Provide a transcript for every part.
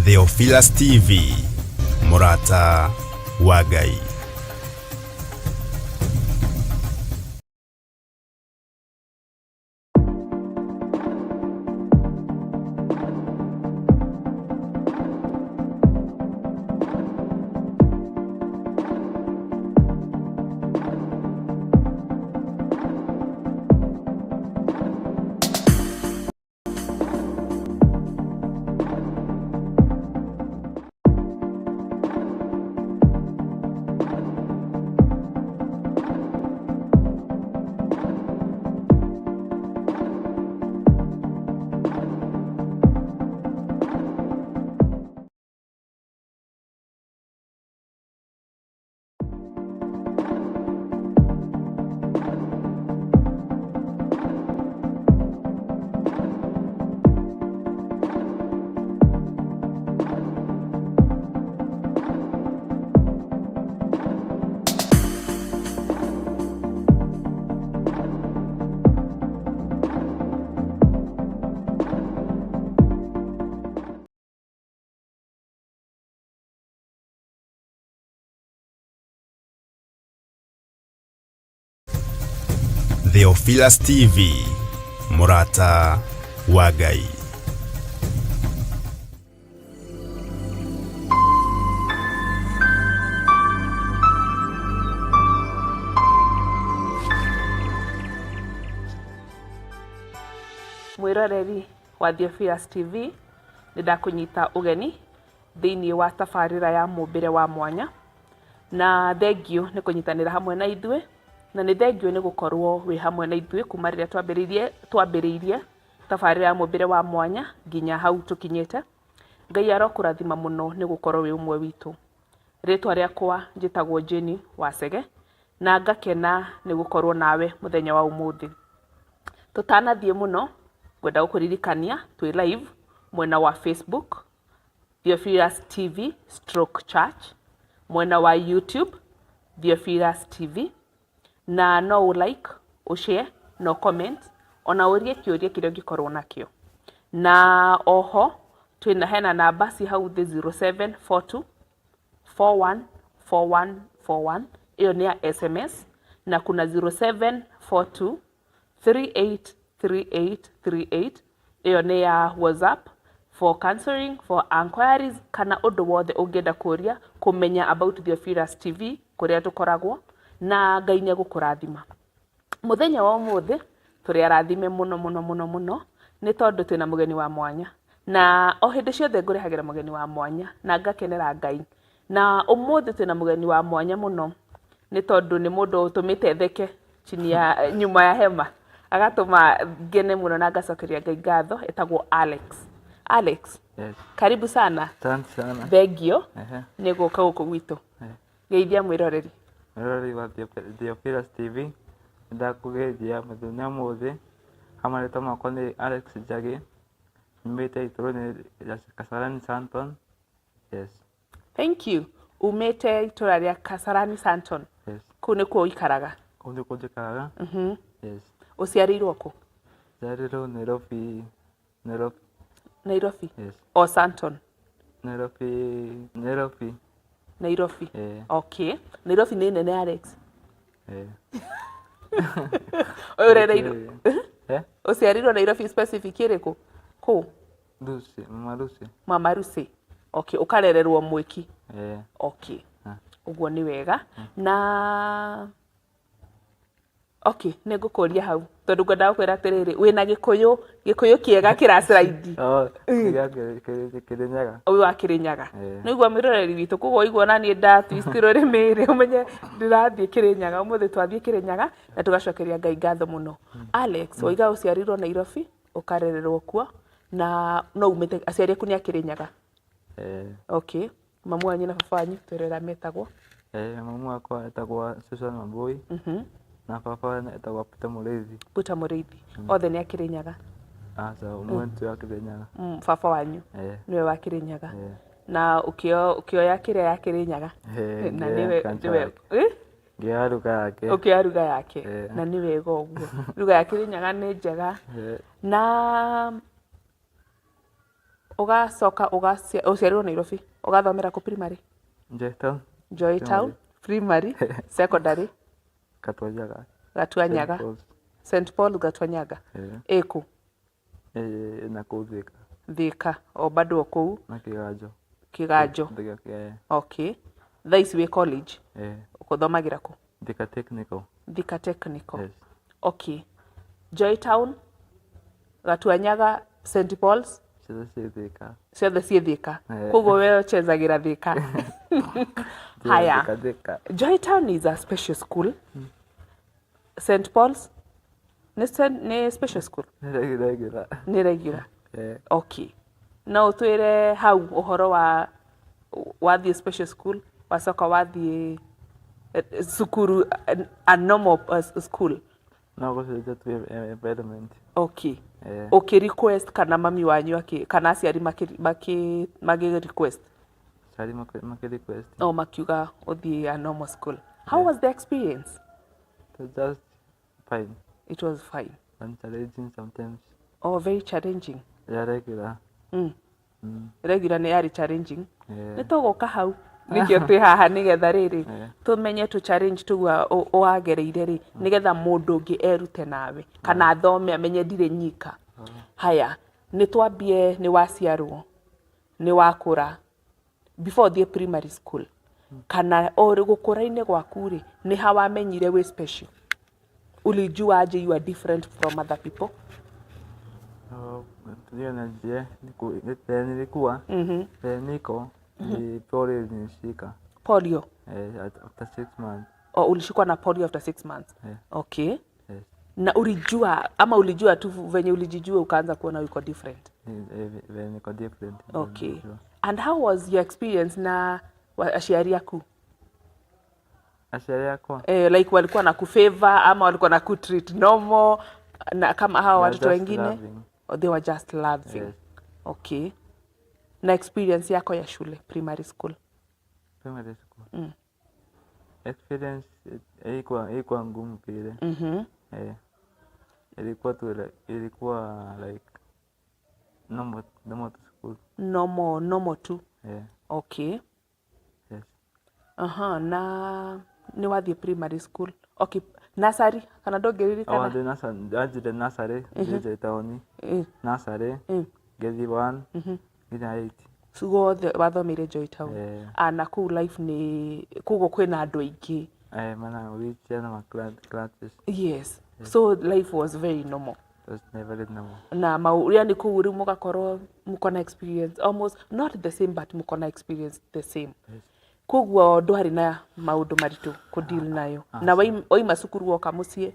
Theophilus TV, mũrata wa Ngai. Theophilus TV, mũrata wa Ngai. Mwĩroreri wa Theophilus TV, nĩ ndakũnyita ũgeni thĩinĩ wa tabarĩra ya mũmbĩre wa mwanya, na thengiũ nĩ kũnyitanĩra hamwe na ithuĩ, na nĩ thengiũ nĩ gũkorwo wĩ hamwe na ithuĩ kuma rĩrĩa twambĩrĩirie twambĩrĩirie tabarĩra ya mũmbĩre wa mwanya nginya hau tũkinyĩte. Ngai arokũrathima mũno nĩ gũkorwo wĩ ũmwe witũ. Rĩtwa rĩakwa njĩtagwo Jane Wacege, na ngakena nĩ gũkorwo nawe mũthenya wa ũmũthĩ. Tũtanathiĩ mũno, ngwenda gũkũririkania twĩ live mwena wa Facebook, Theophilus TV stroke church, mwena wa YouTube Theophilus TV, na no ũ like, ũ share na ũ comment ona ũrie kĩũria kĩrĩa ũngĩkorwo nakĩo. Na oho twĩna hena namba ci hau thĩ 0742 414141 ĩyo nĩ ya SMS na kuna 0742 383838 ĩyo nĩ ya WhatsApp for counseling, for enquiries kana ũndũ wothe ũngĩenda kũria kũmenya about Theophilus TV kũrĩa tũkoragwo na Ngai nĩ egũkũrathima. Mũthenya wa ũmũthĩ tũrĩ arathime mũno mũno mũno mũno nĩ tondũ twĩna mũgeni wa mwanya na o hĩndĩ ciothe ngũrehagĩra mũgeni wa mwanya na ngakenera Ngai. Na ũmũthĩ twĩna mũgeni wa mwanya mũno nĩ tondũ nĩ mũndũ ũtũmĩte theke chini ya nyuma ya hema agatũma ngene mũno na ngacokeria Ngai ngatho etagwo Alex. Alex, Yes. karibu sana. Asante sana. Thengio Ehe. nĩ gũka gũkũ gwitũ. Ehe. Geithia mwĩroreri. Mwĩroreri wa Theophilus TV, nĩndakũgeithia mũthenya ũmũthĩ. Ha marĩtwa makwa nĩ Alex Njagi, nyumĩte itũũra-inĩ rĩa Kasarani Santon. Yes. Thank you. Umĩte itũra rĩa Kasarani Santon. Yes. Kũu nĩkuo ũikaraga? Kũu nĩkuo njikaraga. Yes. Ũciarĩirwo kũ? Njiarĩirwo Nairobi, Nairobi. Nairobi? Yes. O Santon? Nairobi, Nairobi. Nairobi. Eh. Okay. Nairobi nĩ nene Alex. Eh. Ũrereirwo Eh? ũciarĩirwo Nairobi specific ĩrĩkũ? Kũ? Lucy, Mama Lucy. Mama Lucy. Okay, ũkarererwo Mwĩki. Eh. Okay. Ah. Ũguo nĩ wega. Na okay, nĩ ngũkũria hau tondũ ngwendaga gũkwĩra atĩrĩrĩ, wĩna gĩkũyũ, gĩkũyũ kĩega kĩraciraindi. Oh, kĩrĩa Kĩrĩnyaga. Ũyũ wa Kĩrĩnyaga. Eh. Nĩ ũigua mwĩroreri witũ, koguo waigua ona niĩ nda twist rũrĩmĩ rĩ, ũmenye ndĩrathiĩ Kĩrĩnyaga. Ũmũthĩ twathiĩ Kĩrĩnyaga na tũgacokeria Ngai ngatho mũno. Alex, waiga ũciarĩirwo Nairobi, ũkarererwo kuo, na no umĩte, aciari aku nĩ a Kĩrĩnyaga? Eh. Okay. Mamu wanyu na baba wanyu twĩre ũrĩa metagwo. Eh, mamu wakwa etagwo Susan Wambui na baba etagwo Peter Mũrĩithi. Peter Mũrĩithi. Othe nĩ a Kĩrĩnyaga? Aca, ũmwe ti wa Kĩrĩnyaga. Baba wanyu Eh. nĩwe wa Kĩrĩnyaga. Eh. Na ũkĩoya kĩrĩa ya Kĩrĩnyaga? Eh, Na ngĩoya nĩwe culture nĩwe yake. eh? Ngĩoya ruga yake. Ũkĩoya ruga yake. Eh. Na nĩ wega ũguo. Ruga ya Kĩrĩnyaga nĩ njega. Eh. Na Ũgacoka ũciarĩirwo Nairobi, ũgathomera kũ primary? Joy Town. Joy Town primary, secondary? Gatuanyaga. Gatuanyaga. St Paul Gatuanyaga. Ĩkũ? Na kũu Thika. Thika, o bado o kũu? Na Kĩganjo. Kĩganjo. Thika, Okay. Thaa ici wĩ college? Eh. Ũthomagĩra kũ? Thika Technical. Thika Technical. Yes. Okay. Joy Town, Gatuanyaga, St Paul's? Ciothe ciĩ Thika. Ciothe ciĩ Thika. Eh. Koguo we ũchezagĩra Thika. Haya. Thika, Thika. Joy Town is a special school. St Paul's nĩ special school? Nĩ regular. Nĩ regular. Eh. Okay. No ũtwĩre hau ũhoro wa wathiĩ special school, wacoka wathiĩ cukuru a normal school. No gũcenjia tu environment. Okay. Eh. Ũkĩ request kana mami wanyu kana aciari makĩ request? Aciari makĩ request. O makiuga ũthiĩ a normal school. How was the experience? It was just fine. It was fine. And challenging sometimes. Oh, very challenging. Yeah, regular. Regular nĩ yarĩ challenging. Yeah. Nĩ tũgũka hau nĩkĩo twĩ haha nĩgetha rĩrĩ Yeah. tũmenye tũ challenge tũguo wagereire rĩ, nĩgetha mũndũ ũngĩ erute nawe kana athome amenye ndirĩ nyika. Haya, nĩ twambie, nĩ waciarwo, nĩ wakũra, before ũthiĩ primary school kana o gũkũra-inĩ gwaku rĩ, nĩ ha wamenyire wĩ special? Ulijua aje you are different from other people? Oh, hiyo najie nilikuwa niko ni polio ilinishika. Polio? Eh, after 6 months. O, ulishikwa na polio after 6 months? Yeah. Okay. Yes. Na ulijua ama ulijua tu venye ulijijua ukaanza kuona uko different? Venye niko different ndio Okay. nilijua. And how was your experience na aciari aku? Aciari akwa? Eh, like walikuwa na kufavor ama walikuwa na kutreat normal na kama hawa They were watoto just wengine? loving. Oh, they were just loving? Yes. Okay. Na experience yako ya shule, primary school? Primary school experience ilikuwa ngumu vile. Eh, ilikuwa tu ilikuwa like normal, normal to school. Normal, normal tu? Yeah. Okay. Yes. Aha, na nĩ wathiĩ primary school? Okay, nursery kana ndũngĩririkana? Oh, the nursery, ndanjire nursery, ndirĩ taũni. Nursery, ngĩthiĩ 1 nginya 8. Guothe wathomeire Joy Town? Eh. Ah, na kũu life nĩ koguo kwĩna andũ aingĩ? Eh, mana wheelchair na ma classes. Yes, so life was very normal? It was never normal. Na mau yani kũu rĩu mũgakorwo mũko na experience almost not the same, but mũko na experience the same. Yes. Koguo ndwarĩ na maũndũ maritũ kũdeal nayo? Na waima cukuru woka mũciĩ?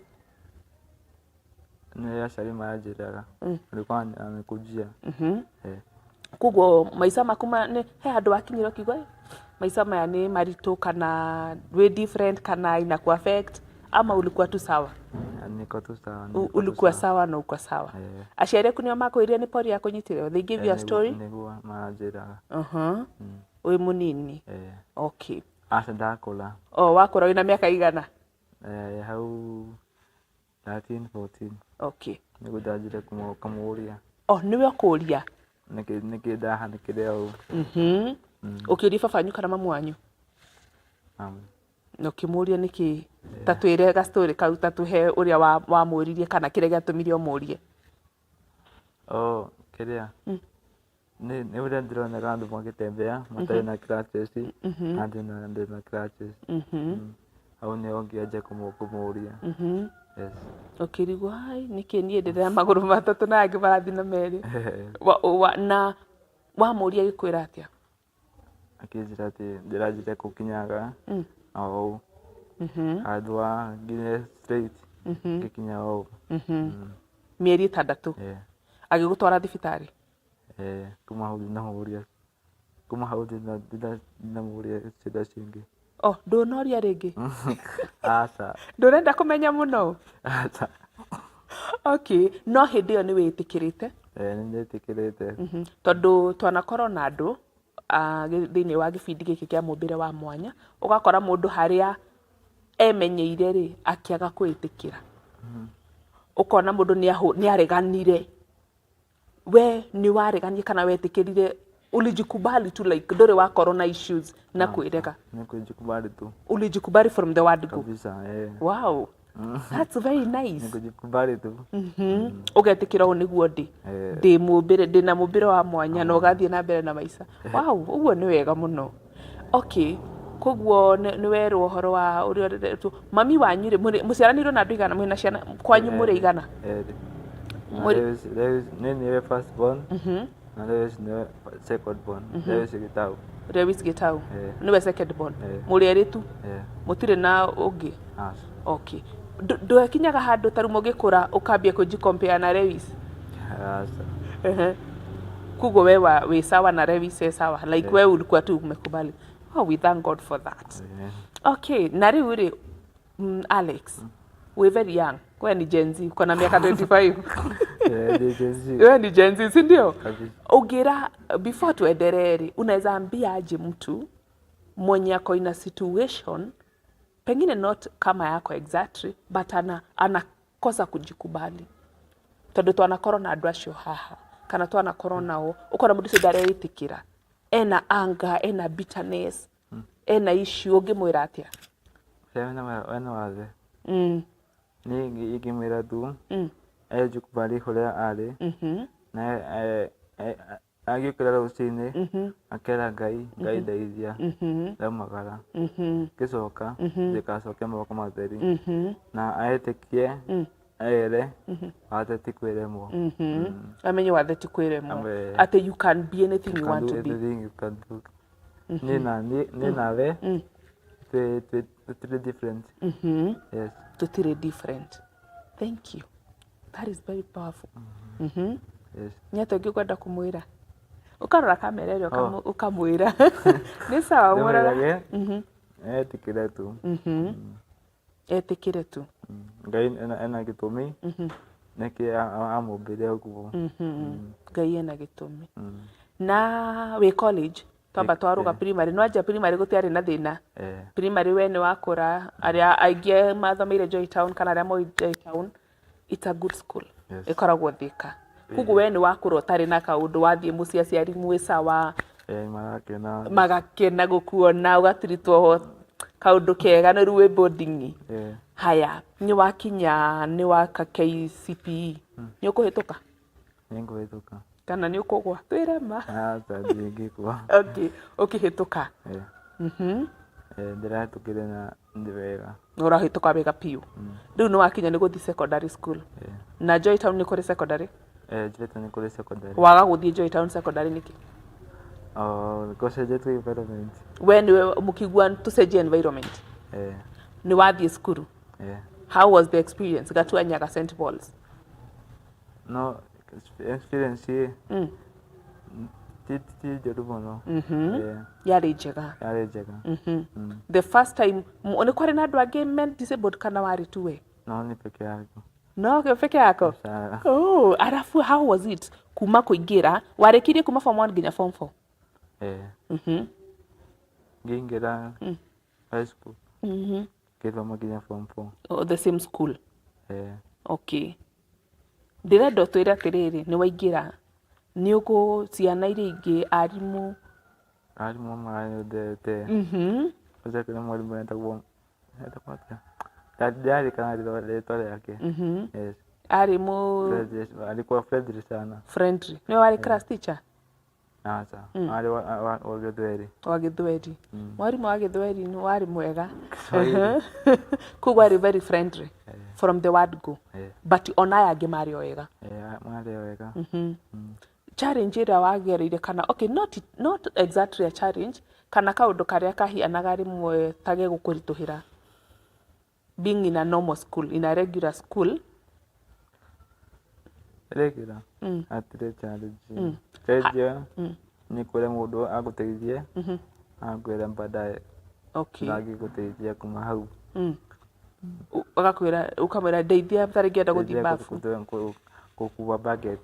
Nĩ aciari maranjĩraga, walikuwa wanakujia. Eh. Koguo maica maku nĩ he handũ wakinyire ũkiuga, "Eh, maica maya nĩ maritũ," kana wĩ different kana inaku affect, ama ulikuwa tu sawa? Niko tu sawa, niko tu Ulikuwa sawa. sawa na uko sawa? Eh. Aciari aku nĩo makwĩrire nĩ polio yakũnyitire? They give you a story? Nĩguo maranjĩraga. Wĩ mũnini? Eh. Okay. Aca, ndakũra. O wakũra wĩna mĩaka igana? Eh, hau 13, 14. Okay. Nĩguo ndanjire kũmũria. O nĩwe ũkũria? Nĩkĩ ndahanĩkire ũũ. Ũkĩũria baba wanyu kana mamu wanyu? Mami. Na ũkĩmũria nĩkĩ? Ta twĩre gastorĩ kau, ta tũhe ũrĩa wamũririe kana kĩrĩa gĩatũmire ũmũrie. Oh, kĩrĩa nĩ ũrĩa ndĩronaga andũ magĩtembea matarĩ na crutches na ndĩna crutches. Hau nĩho ngĩanjia kũmũria. Yes. Ũkĩrigwo, "Ai, nĩkĩ niĩ ndĩrĩ na magũrũ matatũ na angĩ marathiĩ na merĩ?" Na wamũria gĩkwĩra atĩa? Akĩnjĩra atĩ ndĩranjire gũkinyaga o ũũ handũ wa nginye straight ngĩkinya o ũũ. Mĩeri 6? Yeah. Agĩgũtwara thibitarĩ? Eh, kuma hau ndinamũria, kuma hau ndinamũria ciũria cingĩ. O ndũnoria rĩngĩ? Aca. Ndũrenda kũmenya mũno? Aca. Okay, no hĩndĩ ĩyo nĩ wĩtĩkĩrĩte? Eh, nĩ ndĩtĩkĩrĩte. Tondũ twanakorwo na andũ thĩinĩ wa gĩbindi gĩkĩ kĩa mũmbĩre wa mwanya, ũgakora mũndũ harĩa emenyeire rĩ, akĩaga kwĩtĩkĩra, ũkona mũndũ nĩ areganire. We nĩ wareganie kana wetĩkĩrire, ulijikubali tu, like ndũrĩ wakorwo na issues na kwĩrega? Nĩ kujikubali tu. Ulijikubali from the word go? Kabisa, eh. Wow, that's very nice. Nĩ kujikubali tu. Ũgetĩkĩra ũũ nĩguo ndĩ. Eh. Ndĩ mũmbĩre, ndĩ na mũmbĩre wa mwanya, na ũgathiĩ na mbere na maica. Wow, ũguo nĩ wega mũno. Okay, koguo nĩ werwo ũhoro wa ũrĩa ũreretwo. Mami wanyu rĩ, mũciaranĩirwo na andũ igana? Mwĩna ciana kwanyu mũrĩ igana? Erĩ. Na Lewis nĩ nĩwe first born na Lewis nĩwe second born, Lewis Gitau. Lewis Gitau. Eh. Nĩwe second born? Eh. Mũrĩ erĩ tu? Eh. Mũtirĩ na ũngĩ? Aca. Okay. Ndwekinyaga handũ ta rĩu mũgĩkũra ũkambia kũnji-compare na Lewis? Aca. Ehe. Koguo we wa wĩ sawa na Lewis e sawa, like we ulikuwa tu umekubali. Oh, we thank God for that. Eh. Okay, na rĩu rĩ, Alex, we very young, we ni Gen Z, uko na miaka 25. Eh, ni Gen Z. We ni Gen Z, si ndio? Kabisa. Ũngĩra, before tuendelee rĩ, unaweza ambia aje mtu mwenye ako in a situation pengine not kama yako exactly, but anakosa kujikubali? Tondũ twanakorwo na andũ acio haha, kana twanakorwo nao, ũkona mũndũ ũcio ndareĩtĩkĩra, ena anger, ena bitterness, ena issue, ũngĩmwĩra atĩa? Wena wathe. Niĩ ingĩmwĩra tu ejikubali kũrĩa arĩ na agĩũkĩra rũcinĩ akera Ngai, "Ngai ndeithia, ndaumagara ngĩcoka ndĩgacoke moko matheri," na etĩkie ere wathe ti kwĩremwo. Amenye wathe ti kwĩremwo. Atĩ you can be anything you Can want do to be. Everything you can do. Niĩ nawe tũtirĩ different. Yes. Tũtirĩ different. Thank you, that is very powerful. Yes. Nĩ atĩa ũngĩkwenda kũmwĩra? Ũkarora kamera ĩrĩa ũkamwĩra nĩ sawa mũrora. Ndĩmwĩrage etĩkĩre tu. Etĩkĩre tu. Ngai ena gĩtũmi nĩkĩ amũmbire ũguo. Ngai ena gĩtũmi. Na wĩ college, twamba twarũga primary, nĩwanja primary gũtiarĩ na thĩna? Eh. Primary we nĩ wakũra, arĩa aingĩ mathomeire Joy Town kana arĩa moĩ Joy Town, it's a good school. Yes. Ĩkoragwo Thĩka. Koguo we nĩ wakũra ũtarĩ na kaũndũ, wathiĩ mũciĩ aciari mwĩ sawa? Eh, marakena. Magakena gũkuona, ũgatiritwo kaũndũ kega nĩ rĩu wĩ boarding. Eh. Haya, nĩ wakinya, nĩ waka KCPE, nĩ ũkũhĩtũka? Nĩngũhĩtũka. Kana nĩ ũkũgwa? Twĩre ma. Aca, ndingĩgwa. Okay, ũkĩhĩtũka. Eh. Eh, ndĩrahĩtũkire na ndĩ wega. Nĩ ũrahĩtũka wega biũ. Rĩu nĩ wakinya nĩ gũthiĩ secondary school. Eh. Na Joy Town nĩ kũrĩ secondary? Eh, Joy nĩ kũrĩ secondary. Waga gũthiĩ Joy Town secondary nĩkĩ? Oh, gũcenjetie environment. We nĩwe mũkigua tũcenjie environment? Eh. Nĩ wathiĩ cukuru? Eh. How was the experience Gatuanyaga St Paul's? No experience ĩ ti njũru mũno. Eh, Yarĩ njega? Yarĩ njega. The first time nĩ kwarĩ na andũ angĩ men disabled kana warĩ tu we? No ni peke yako. No peke yako? Sawa. Oh, arafu how was it kuma kũingĩra, warĩkirie kuma form 1 nginya form 4? Eh. Ngĩingĩra high school. Ngĩthoma nginya form 4. Oh, the same school? Eh. Okay, ndĩrenda ũtwĩre atĩrĩrĩ, nĩ waingĩra, nĩ ũkũ ciana iria ingĩ, arimũ? Arimũ maranyendete. Kwanza kuna mwalimu etagwo atĩa? Ndirarikana rĩtwa rĩake. Yes. Arĩ mũ Alikuwa friendly sana. Friendly. Nĩwe warĩ class teacher? Aca. Arĩ wa Gĩthweri. Wa Gĩthweri. Mwarimũ wa Gĩthweri nĩ warĩ mwega. Kiswahili. Koguo arĩ very friendly from the word go? Eh. But ona aya angĩ marĩ o wega? Eh, marĩ o wega. Challenge ĩrĩa wagereire, kana okay, not exactly a challenge, kana kaũndũ karĩa kahianaga rĩmwe ta gegũkũritũhĩra being in a normal school, in a regular school? Regular. Hatirĩ challenge. Challenge ĩyo nĩ kũrĩa mũndũ agũteithie, akwĩra baadaye, na angĩgũteithia kuma hau. Agakwĩra, ũkamwĩra ndeithia, ta rĩngĩ enda gũthiĩ bafu. Gũkua bucket.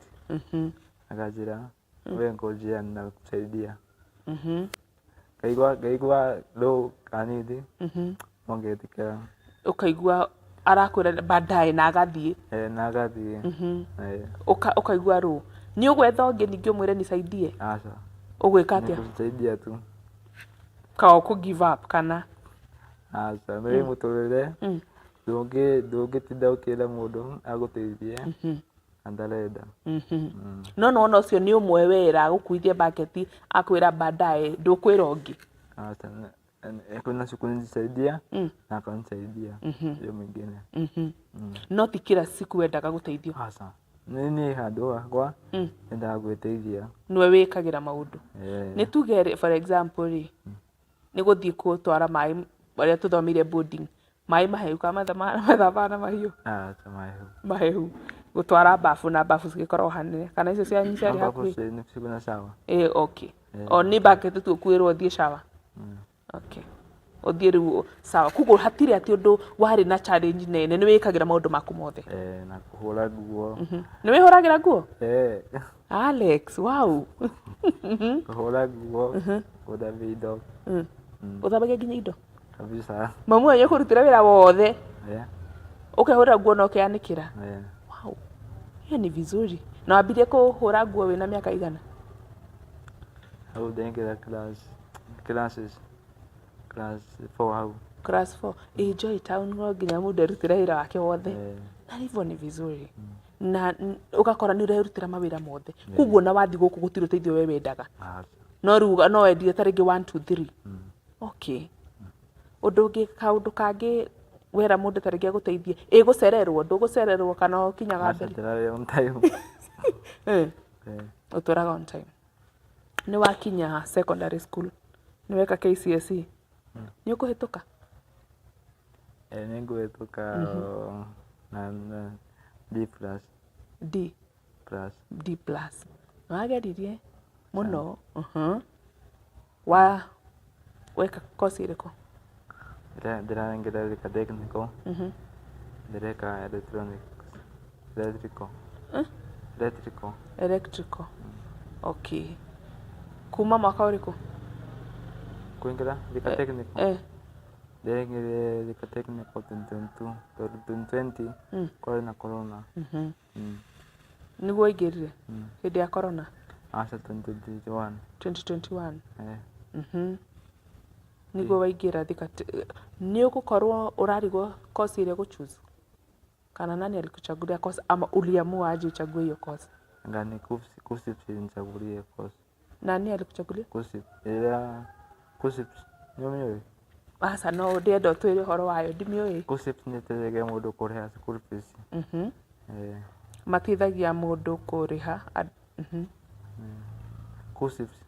Akanjĩra, "We ngojea, ninakusaidia." Ngaigua low kanini no ngĩtĩkĩra. Ũkaigua arakwĩra baadaye na agathiĩ. Eh, na agathiĩ. Eh. Ũkaigua rũ. Nĩ ũgwetha ũngĩ ningĩ ũmwĩre nisaidie? Aca. Ũgwĩka atĩa? Nĩkũsaidia tu. Ka ũkũ give up kana? Aca, nĩ mũtũrĩre ndũngĩtinda ũkĩra mũndũ agũteithie na ndarenda. No nĩwona ũcio nĩ ũmwe wera agũkuithie baketi akwĩra baadaye ndũkwĩra ũngĩ. Aca, kuna siku nisaidia na akanisaidia hiyo mwingine. No ti kila siku wendaga gũteithio. Aca, nĩ handũ hakwa nyendaga gwĩteithia. Nĩwe wĩkagĩra maũndũ. Eh. Nĩ tuge rĩ, for example rĩ, nĩ gũthiĩ gũtwara maĩ marĩa tũthomeire boarding, maĩ mahehu kana mathabana na mahiũ? Aca, mahehu. Mahehu. Gũtwara bafu na bafu cigĩkoragwo hanene kana icio cianyu ciarĩ Bafu hakuhĩ? ciĩ na shower. Eh, okay. O nĩ bucket tu ũkuĩrwo ũthiĩ shower? Okay. Ũthiĩ rĩu sawa. Koguo hatirĩ atĩ ũndũ warĩ na challenge nene, nĩ wĩkagĩra maũndũ maku mothe. Eh, na kũhũra nguo. Nĩ wĩhũragĩra nguo? Eh. Alex, wow. Kũhũra nguo, gũthambia indo. Ũthambagia nginya indo? Kabisa. Mamu wanyu akũrutĩra wĩra wothe? Eh. Ũkehũrĩra nguo na ũkeanĩkĩra? Eh. Wow. Hiyo ni vizuri. Na wambirie kũhũra nguo wĩna mĩaka igana? Hau ndaingĩra class classes class 4 hau. Class 4. Ĩ Joy Town no nginya mũndũ erutĩre wĩra wake wothe. Eh. Na hivyo ni vizuri. Na ũgakora nĩ ũrerutĩra mawĩra mothe. Koguo na wathiĩ gũkũ gũtirĩ ũteithio we wendaga. Aca. No rĩu no wendire ta rĩngĩ 1 2 3. Okay. Ũndũ ũngĩ, kaũndũ kangĩ wera mũndũ ta rĩngĩ agũteithie, ĩ gũcererwo, ndũgũcererwo kana ũkinyaga Aca, mbere? ndĩrarĩ on time. Eh. Eh. Ũtũraga on time. Nĩ wakinya secondary school, nĩ weka KCSE, nĩ ũkũhĩtũka? Eh, nĩ ngũhĩtũka na D plus. D Plus. D plus. Nĩ wageririe mũno. Wa weka course ĩrĩkũ? Ndĩraingĩra Thika Technical. Ndĩreka electronics. Electrical. Electrical. Electrical. Okay. Kuma mwaka ũrĩkũ? Kũingĩra Thika Technical. Eh. Ndĩraingĩrire Thika Technical 2022 tondũ 2020 kwarĩ na corona. Nĩguo waingĩrire hĩndĩ ya corona? Aca, 2021. 2021. Eh. Nĩguo waingĩra Thika. Nĩ ũgũkorwo ũrarigwo course ĩrĩa ũgũ choose? Kana nani alikuchagulia course ama uliamua aje uchague hiyo course? Anga ni KUCCPS ilinichagulia course. Nani alikuchagulia? KUCCPS. Ĩrĩa KUCCPS nĩ ũmĩũĩ? Aca, no ndĩrenda ũtwĩre ũhoro wayo, ndimĩũĩ. KUCCPS nĩ ĩteithagia mũndũ kũrĩha school fees. Eh. Mateithagia mũndũ kũrĩha. KUCCPS.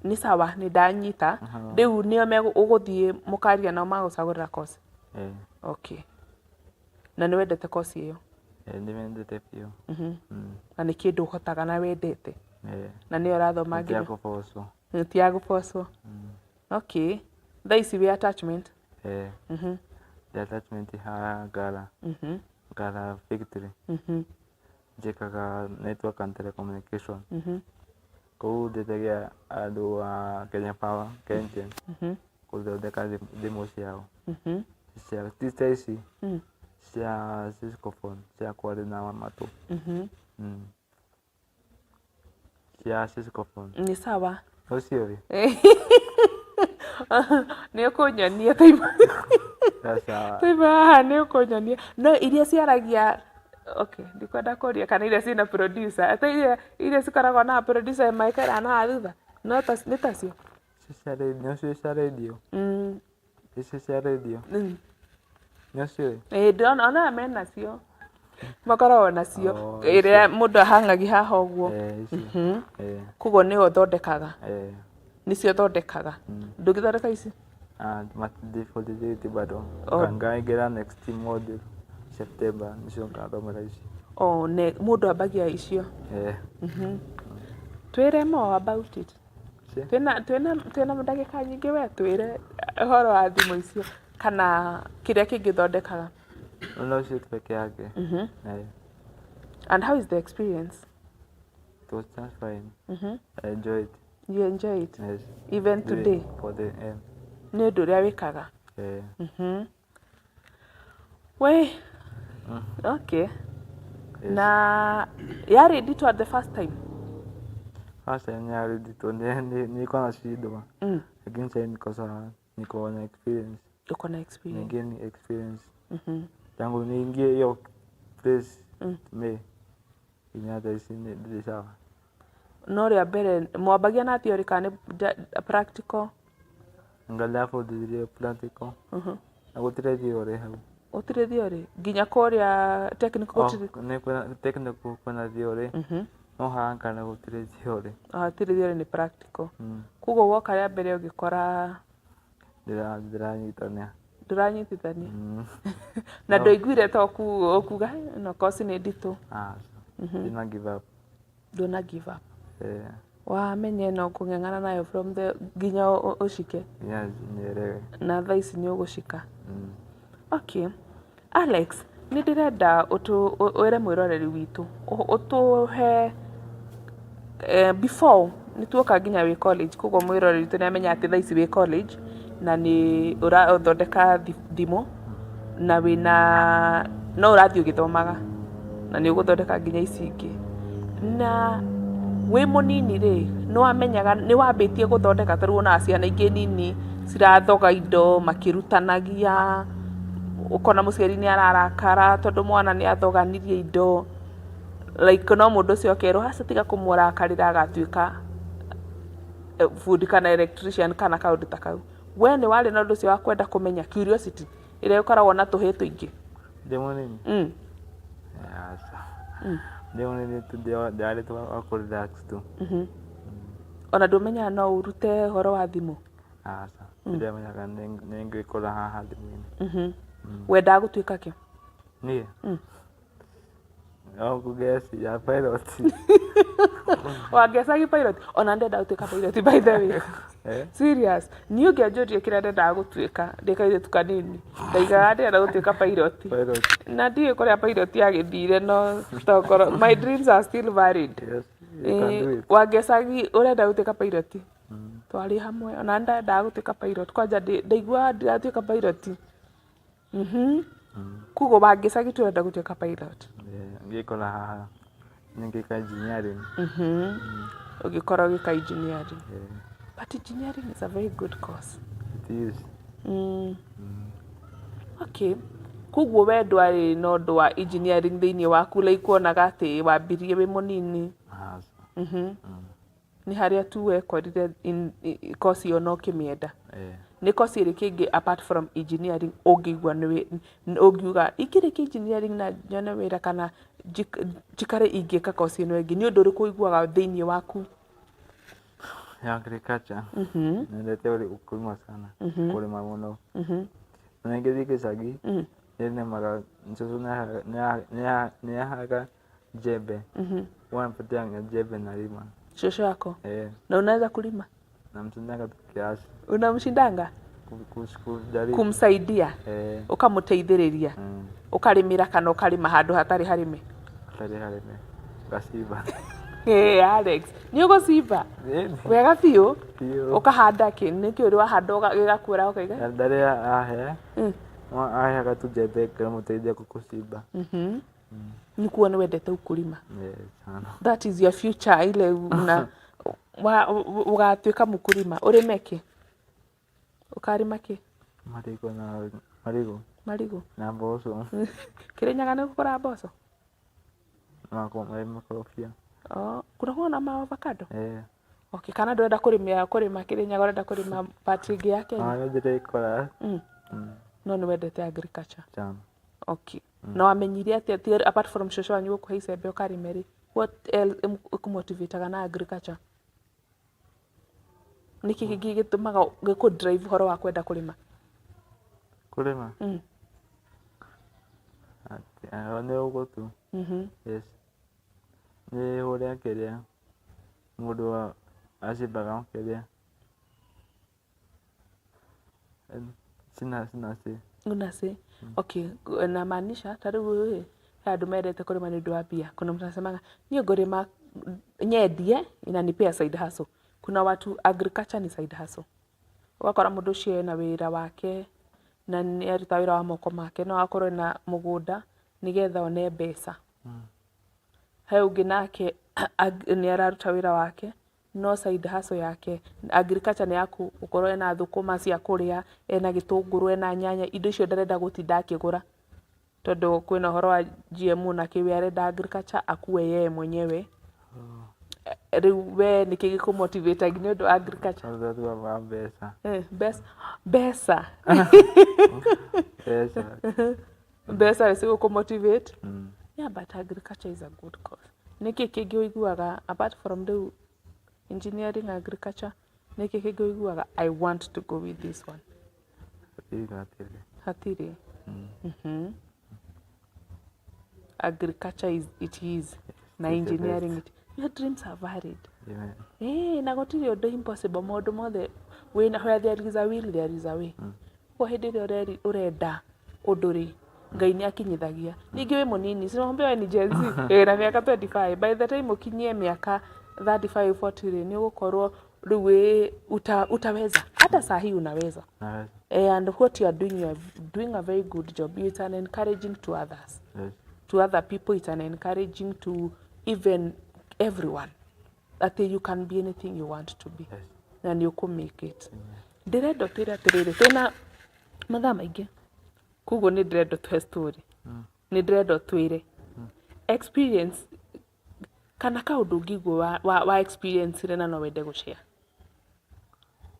Nĩ sawa, nĩ ndanyita. Rĩu nĩo ũgũthiĩ mũkaria nao magũcagũrĩra course? Eh. Okay. Na nĩ wendete course ĩyo? Eh, ndĩmĩendete biũ. Na nĩ kĩndũ ũhotaga na wendete? Eh. Na nĩyo ũrathoma Ti ya nginya? kũbocwo. Ti ya gũbocwo. Okay. Thaa ici wĩ attachment? Eh. The attachment haha Ngara. Ngara Victory. Njĩkaga network and telecommunication. Kũu ndeithagia andũ a Kenya Power, KenGen, gũthondeka thimũ ciao. Cia ti ta ici cia Cisco phone cia kwaria na matũ. Cia Cisco phone. Nĩ sawa. Ũcio rĩ? Nĩ ũkũnyonia taima. Aca. Taima haha nĩ ũkũnyonia. No iria ciaragia, okay, ndikwenda kũria kana iria ciĩna producer. Ata iria cikoragwo na producer maikaraga na haha thutha. No ta nĩ tacio. Icio cia radio, nĩcio cia radio. Icio cia radio. Nĩ ũciũĩ? Ĩĩ ndĩrona ona aya menacio. Makoragwo nacio. Oh, Ĩrĩa mũndũ ahangagia haha ũguo. Eh, icio. Eh. Koguo nĩwe ũthondekaga. Eh. Nĩcio ũthondekaga. Ndũngĩthondeka ici? Ah, ndibundithĩtio bado. Oh. Ngaingĩra next module September nĩcio ngathomera ici. Oh, ne mũndũ ambagia icio. Eh. Twĩre more about it. Cia? Twĩna ndagĩka nyingĩ we twĩre ũhoro wa thimũ icio kana kĩrĩa kĩngĩ ũthondekaga. No icio tu peke yake. Eh. And how is the experience? It was just fine. I enjoyed it. You enjoy it? Yes. Even Do it today? For the end. Nĩ ũndũ ũrĩa wĩkaga? Eh. We. Okay. Yes. Na yarĩ nditũ at the first time? First time yarĩ nditũ, nilikuwa nashindwa. Lakini sasa niko sawa, niko na experience. Uko na experience. Nigain experience. Tangu niingie hiyo place me nginya thaa ici ndirĩ sawa. No rĩa mbere mwambagia na theory kana nĩ practical? Anga ndabundithirio practical. Na gũtirĩ theory hau. Gũtirĩ theory nginya kũrĩa technical? Oh, gũtirĩ? nĩ kwĩna technical, kwĩna theory, no haha kana gũtirĩ theory. Ah, hatirĩ theory, nĩ practical. Koguo woka rĩa mbere ũgĩkora Ndĩranyitania. Ndũranyitithania na ndũiguire ta ũkuga ĩno kosi nĩ nditũ? Aca, ndina give up. Ndũna give up. Eh, wamenya ĩno kũng'eng'ana nayo from the nginya ũcike. Nginya nielewe. Na thaa ici nĩ ũgũcika. Okay, Alex, nĩ ndĩrenda wĩre mwĩroreri witũ ũtũhe before nĩ tuoka nginya wĩ college. Koguo mwĩroreri witũ nĩ amenya atĩ thaa ici wĩ college na nĩ ũrathondeka thimũ na wĩna no ũrathiĩ ũgĩthomaga na nĩ ũgũthondeka nginya ici ingĩ. Na wĩ mũnini rĩ, nĩ wamenyaga nĩ wambĩtie gũthondeka? Ta rĩu wonaga ciana ingĩ nini cirathoga indo makĩrutanagia, ũkona mũciari nĩ ararakara tondũ mwana nĩ athoganirie indo, like no mũndũ ũcio akerwo aca tiga kũmũrakarĩra, agatuĩka bundi kana electrician kana kaũndũ ta kau. We nĩ warĩ na ũndũ ũcio wa kwenda kũmenya, curiosity ĩrĩa ĩkoragwo na tũhĩĩ tũingĩ? Ndĩ mũnini? Aca, ndĩ mũnini tu ndĩrarĩ tu wa kũ relax tu. Ona ndũmenyaga no ũrute ũhoro wa thimũ? Aca, ndĩamenyaga nĩ ngwĩkora haha thimũ-inĩ. Wendaga gũtuĩka kĩ? Niĩ no kũgeci ya pilot. Wangecagi pilot? Ona ndenda gũtuĩka pilot, by the way. Eh? Serious, niĩ ũngĩanjũria kĩrĩa ndendaga gũtuĩka ndĩ kairĩtu kanini, ndaigaga ndĩrenda gũtuĩka pilot. Pilot. Na ndiũĩ kũrĩa pilot yagĩthire, no tokorwo my dreams are still valid. Yes, you can do it. Wangecagi ũrenda gũtuĩka pilot, twarĩ hamwe. Ona ndendaga gũtuĩka pilot kwanja, ndaiguaga ndiratuĩka pilot. Koguo wangecagi tu ũrenda gũtuĩka pilot? Yeah, ngĩkora haha nĩngĩka engineering. Ũgĩkora ũgĩka engineering? Yeah. But engineering is a very good course. It is. Okay, koguo we ndwarĩ na ũndũ wa engineering thĩinĩ waku, like wonaga atĩ wambirie wĩ mũnini? Aca. Nĩ harĩa tu wekorire course ĩyo na ũkĩmĩenda? Eh. Nĩ course ĩrĩkũ ĩngĩ apart from engineering ũngĩigua nĩ ũngiuga ingĩrĩkia engineering na nyone wĩra kana njikare ingĩka course ĩno ĩngĩ? Nĩ ũndũ ũrĩkũ ũiguaga thĩinĩ waku? Ya agriculture. Nendete ũkulima sana, kũrĩma mũno. Na ngĩthiĩ gĩcagi nĩnĩmaga. Cũcũ nĩahaga jembe, wanapatia jembe nalima. Shosho yako? Eh. Na unaweza kulima? Namshindaga tu kiasi. Unamshindanga? Kujaribu. Kumsaidia? Eh. Ũkamũteithĩrĩria? Ũkarĩmĩra kana ũkarĩma handũ hatarĩ harĩme? Hatarĩ harĩme, ngacimba. Hey, Alex, nĩ ũgũcimba wega biũ? Biũ. Ũkahanda kĩ? Nĩkĩ ũrĩ wahanda gĩgakũra ũkaiga? Ndarĩ ahe, no aheaga tu jembe ngamũteithia gũcimba. Nĩ kuo nĩ wendete ukulima? Eh, sana. That is your future, ile una ũgatuĩka mũkulima. Ũrĩme kĩ? Ũkarĩma kĩ? Marigũ na marigũ. Marigũ? Na mboco. Kĩrĩnyaga nĩ gũkũra mboco? Makorobia. Oh, kunakuwa na maavocado? Eh. Okay, kana ndũrenda kũrĩmĩa kũrĩma Kĩrĩnyaga, ũrenda kũrĩma part ĩngĩ ya Kenya? Ah, nĩndĩrekora. No nĩ wendete agriculture? Sana. Okay, na wamenyire atĩa apart from cũcũ wanyu gũkũhe icembe ũkarĩme rĩ, what else ĩkũmotivataga na agriculture? Nĩkĩ kĩngĩ gĩtũmaga gĩkũ drive ũhoro wa kwenda kũrĩma? Kũrĩma? Nĩ ũguo tu. Yes, nĩ ũrĩa kĩrĩa mũndũ acimbaga kĩrĩa sina say. Una say. Okay, namaanisha ta rĩu ĩ, he andũ mendete kũrĩma nĩ ũndũ wa mbia. Kuna mtu anasemaga niĩ ngũrĩma nyendie, inanipea side hustle. Kuna watu agriculture ni side hustle. Ũgakora mũndũ ũcio ena wĩra wake na nĩ aruta wĩra wa moko make, no akorwo ena mũgũnda nĩgetha one mbeca. He ũngĩ nake nĩ araruta wĩra wake. No side hustle yake agriculture nĩ yaku gũkorwo ena thũkũma cia kũrĩa, ena gĩtũngũrũ, ena nyanya, indo icio ndarenda gũtinda akĩgũra tondũ kwĩna ũhoro wa GMO na kĩ, we arenda agriculture akue yeye mwenyewe. Rĩu we nĩkĩ gĩkũ motivate nĩ ũndũ wa agriculture? Ũndũ wa mbeca. Eh, mbeca, mbeca. Mbeca. Mbeca nĩ cigũkũ motivate? Mm. Yeah, but agriculture is a good course. Nĩkĩ kĩngĩ ũiguaga apart from rĩu engineering agriculture, nĩkĩ kĩngĩ ũiguaga I want to go with this one? Hatirĩ hatirĩ. Hatirĩ. Mm. Agriculture is it is na It's the engineering best. it. Your dreams are valid. Amen. Eh, na gũtirĩ ũndũ impossible, maũndũ mothe wĩna, where there is a will there is a way. Koguo hĩndĩ ĩrĩa ũrenda ũndũ rĩ, Ngai nĩ akinyithagia. Ningĩ wĩ mũnini, si nakwambia we ni Gen Z, wĩna mĩaka 25, by the time ũkinyie mĩaka 35 40 rĩ, nĩ ũgũkorwo rĩu wĩ utaweza. Hata saa hii unaweza. Naweza. Eh, and what you are doing, you are doing a very good job. It's an encouraging to others. Yes. To other people, it's an encouraging to even everyone. That you can be anything you want to be. Yes. Na nĩ ũkũ make it. Ndĩrenda ũtwĩre atĩrĩrĩ, twĩna mathaa maingĩ, koguo nĩ ndĩrenda ũtũhe story. Nĩ ndĩrenda ũtwĩre experience kana kaũndũ ũngĩigua wa experience rĩ na no wende gũshare.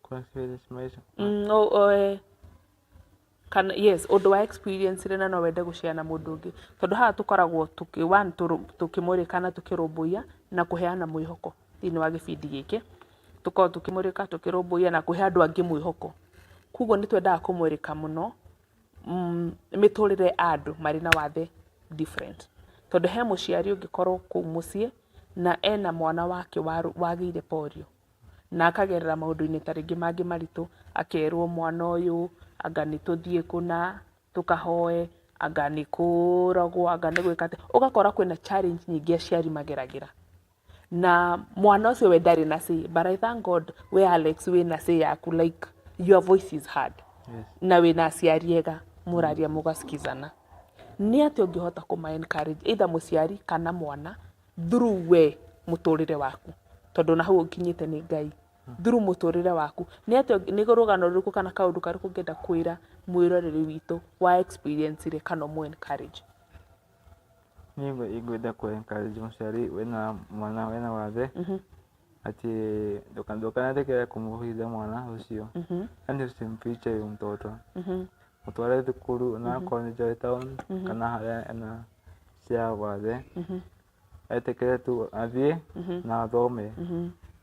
Kwa experience maisha. O, kana yes, ũndũ wa experience rĩ na no wende gũshare na mũndũ ũngĩ, tondũ haha tũkoragwo tũkĩ one tũkĩmũrĩka na tũkĩrũmbũiya na kũheana mwĩhoko thĩinĩ wa gĩbindi gĩkĩ, tũkoragwo tũkĩmũrĩka, tũkĩrũmbũiya na kũhe andũ angĩ mwĩhoko. Koguo nĩ twendaga kũmũrĩka mũno mĩtũrĩre ya andũ marĩ na wathe different, tondũ he mũciari ũngĩkorwo kũu mũciĩ na ena mwana wake wagĩire polio na akagerera maũndũ-inĩ ta rĩngĩ mangĩ maritũ, akerwo mwana ũyũ anga nĩ tũthiĩ kũna tũkahoe, anga nĩ kũrogwo, anga nĩ gwĩka atĩa, ũgakora kwĩna challenge nyingĩ aciari mageragĩra na mwana ũcio we ndarĩ na say. But I thank God we Alex wĩna say yaku, like your voice is heard. Yes. Na wĩna aciari ega mũraria mũgasikizana. Nĩ atĩa ũngĩhota kũma encourage either mũciari kana mwana through we mũtũrĩre waku, tondũ na hau ũkinyĩte nĩ Ngai, through mũtũrĩre waku, nĩ atĩa nĩ rũgano rũrĩkũ kana kaũndũ karĩkũ ũngĩenda kwĩra mwĩroreri witũ wa experience rĩ kana ũmũ encourage? Niĩ ingwenda kũ encourage mũciari wĩna mwana wĩna wathe ati ndũkanetĩkĩre kũmũhitha mwana ũcio, yaani usimfiche huyo mtoto, mutware thukuru ona akorwo nĩ Joy Town kana harĩa ena cia wathe, etĩkĩre tu athiĩ na athome.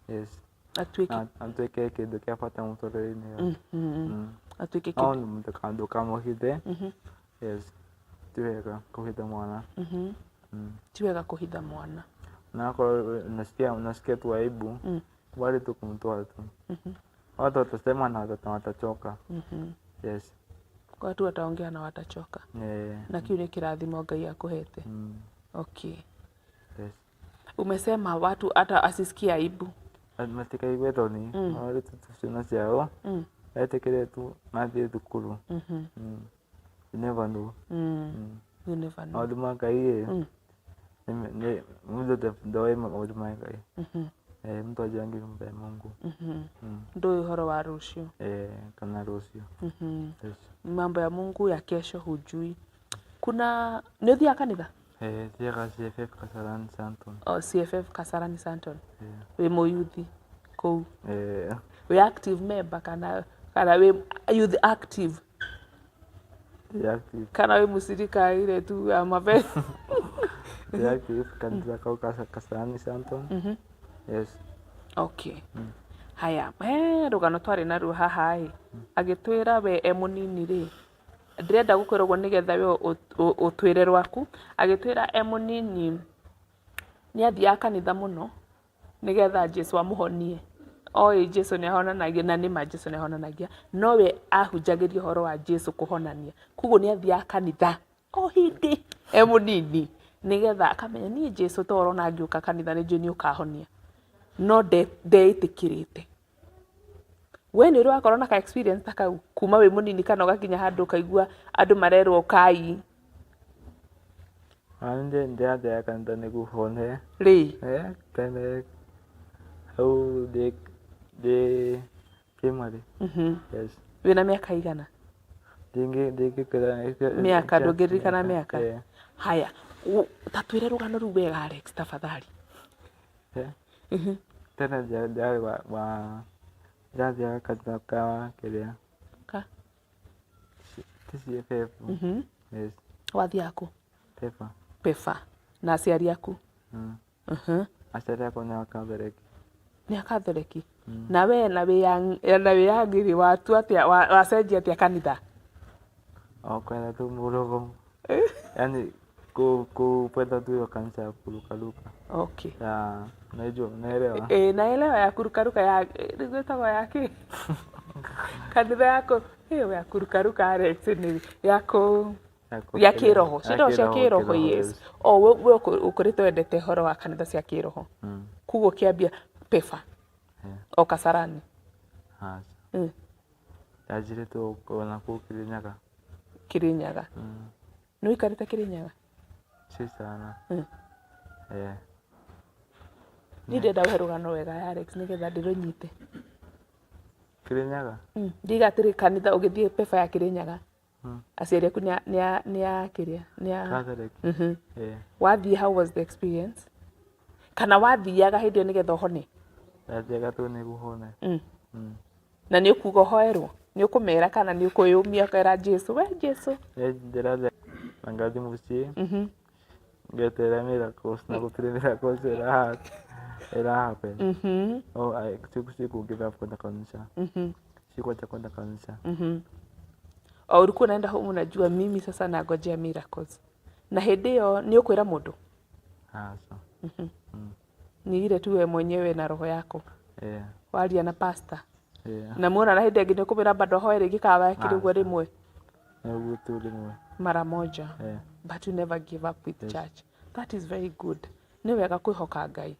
Yes. Atuĩke Na atuĩke kĩndũ kĩa bata mũtũrĩre-inĩ wake. Atuĩke No kĩndũ ndũkamũhithe. Yes, ti wega kũhitha mwana. Ti wega kũhitha mwana. Na akorwo unasikia tu aibu, kubali tu kumtoa tu. Watu watasema na watachoka. Yes. Watu wataongea na watachoka. Eh, Na kĩu nĩ kĩrathimo Ngai akũhete. Okay. Yes. Umesema watu hata asisikie aibu. Matikaigwe thoni, marore tu ciana ciao, etĩkĩre tu mathiĩ thukuru. You never know. You never know. Maũndũ ma Ngai rĩ, nĩ mũndũ ndoĩ maũndũ ma Ngai. Eh, mtu hajuangi mambo ya Mungu. Ndũĩ ũhoro wa rũciũ. Eh, kana rũciũ. Yes. Mambo ya Mungu ya kesho hujui. Kuna nĩ ũthiaga kanitha? Eh, thiaga CFF Kasarani Santon. O, CFF Kasarani Santon. Eh, wĩ mũyuthi kũu? Eh, wĩ active member kana wĩ youth active? Ndĩ active. Kana wĩ mũcirika ile tu ya mabe? Ndĩ active kanitha kau ka Kasarani Santon. Yes. Okay, haya, he rũgano twarĩ naruo haha ĩ, agĩtwĩra we e mũnini rĩ, ndĩrenda gũkwĩra ũguo nĩgetha we ũtwĩre rwaku, agĩtwĩra e mũnini nĩ athiaga kanitha mũno nĩgetha Jesu amũhonie. Oĩ Jesu nĩ ahonanagia, na nĩma Jesu nĩ ahonanagia, no we ahunjagĩria ũhoro wa Jesu kũhonania, koguo nĩ athiaga kanitha o hĩndĩ e mũnini nĩgetha akamenya niĩ Jesu to ũrona ngĩũka kanitha nĩ njũĩ nĩ ũkahonia, no ndeĩtĩkĩrĩte. We nĩ ũrĩ wakorwo na ka experience ta kau kuma wĩ mũnini kana ũgakinya handũ ũkaigua andũ marerwo kai? Ndĩrathiaga kanitha nĩguo hone. Rĩ? Eh, tene Hau ndĩ primary. Yes. Wĩna mĩaka igana? Ndingĩkwĩra. Mĩaka ndũngĩririkana mĩaka? Eh. Haya, ta twĩre rũgano rũu wega, Alex, tafadhali. Eh. Tene ndiarĩ wa ndĩrathiaga kanitha ka kĩrĩa Ka? Ti CFF. Yes. Wathiaga kũ? Pepa. Pefa. Na aciari aku? Mm. Aciari akwa nĩ a Katholeki. Nĩ a Katholeki? Na we na wĩ young na wĩ young rĩ, watua atĩa, wacenjia atĩa kanitha? O kwenda tu mũrũgamo. Yaani kupenda tu hiyo kanisa ya kurukaruka. Okay. Ya, unajua, unaelewa? Ĩ, naelewa ya kurukaruka ya rĩu ĩtagwo ya kĩ? Kanitha ya kũ ĩyo ya kurukaruka, Alex, nĩ ya kũ ya kĩroho, ciĩtagwo cia kĩroho, yes. O we ũkũrĩte wendete ũhoro wa kanitha cia kĩroho. Koguo ũkĩambia Pefa o Kasarani. Aca. Ndanjirie tu ona kũu Kirinyaga. Kirinyaga. Nĩ ũikarĩte Kirinyaga? Si sana. Eh. Niĩ ndĩrenda ũhe rũgano wega ya Alex nĩgetha ndĩrũnyite. Kirinyaga? Ndiga atĩrĩ, kanitha ũgĩthiĩ Pefa ya Kirinyaga, aciari aku nĩ a kĩrĩa nĩ a Catholic. Eh. Wathiĩ, how was the experience? Kana wathiaga hĩndĩ ĩyo nĩgetha ũhone? Ndathiaga tu nĩguo hone. Na nĩ ũkuga ũhoerwo? Nĩ ũkũmera kana nĩ ũkwĩyũmia ũkera Jesu, we Jesu? Ndĩrathiĩ na ngathiĩ mũciĩ ngeterera miracles na gũtirĩ miracles ĩra happen. Oh, siku give up kwenda kanisa. Sikuacha kwenda kanisa. O ulikuwa unaenda home unajua mimi sasa nangojea miracles. Na hĩndĩ ĩyo nĩ ũkwĩra mũndũ? Aca. Ni ile tu we mwenyewe na roho yako. Eh. Waria na pastor. Eh. Na muona na hĩndĩ ĩngĩ nĩ ũkũmwĩra bado hoe rĩngĩ kana wekire ũguo rĩmwe? Nĩguo tu rĩmwe. Mara moja. Eh. But you never give up with church. That is very good. Nĩ wega kwĩhoka Ngai.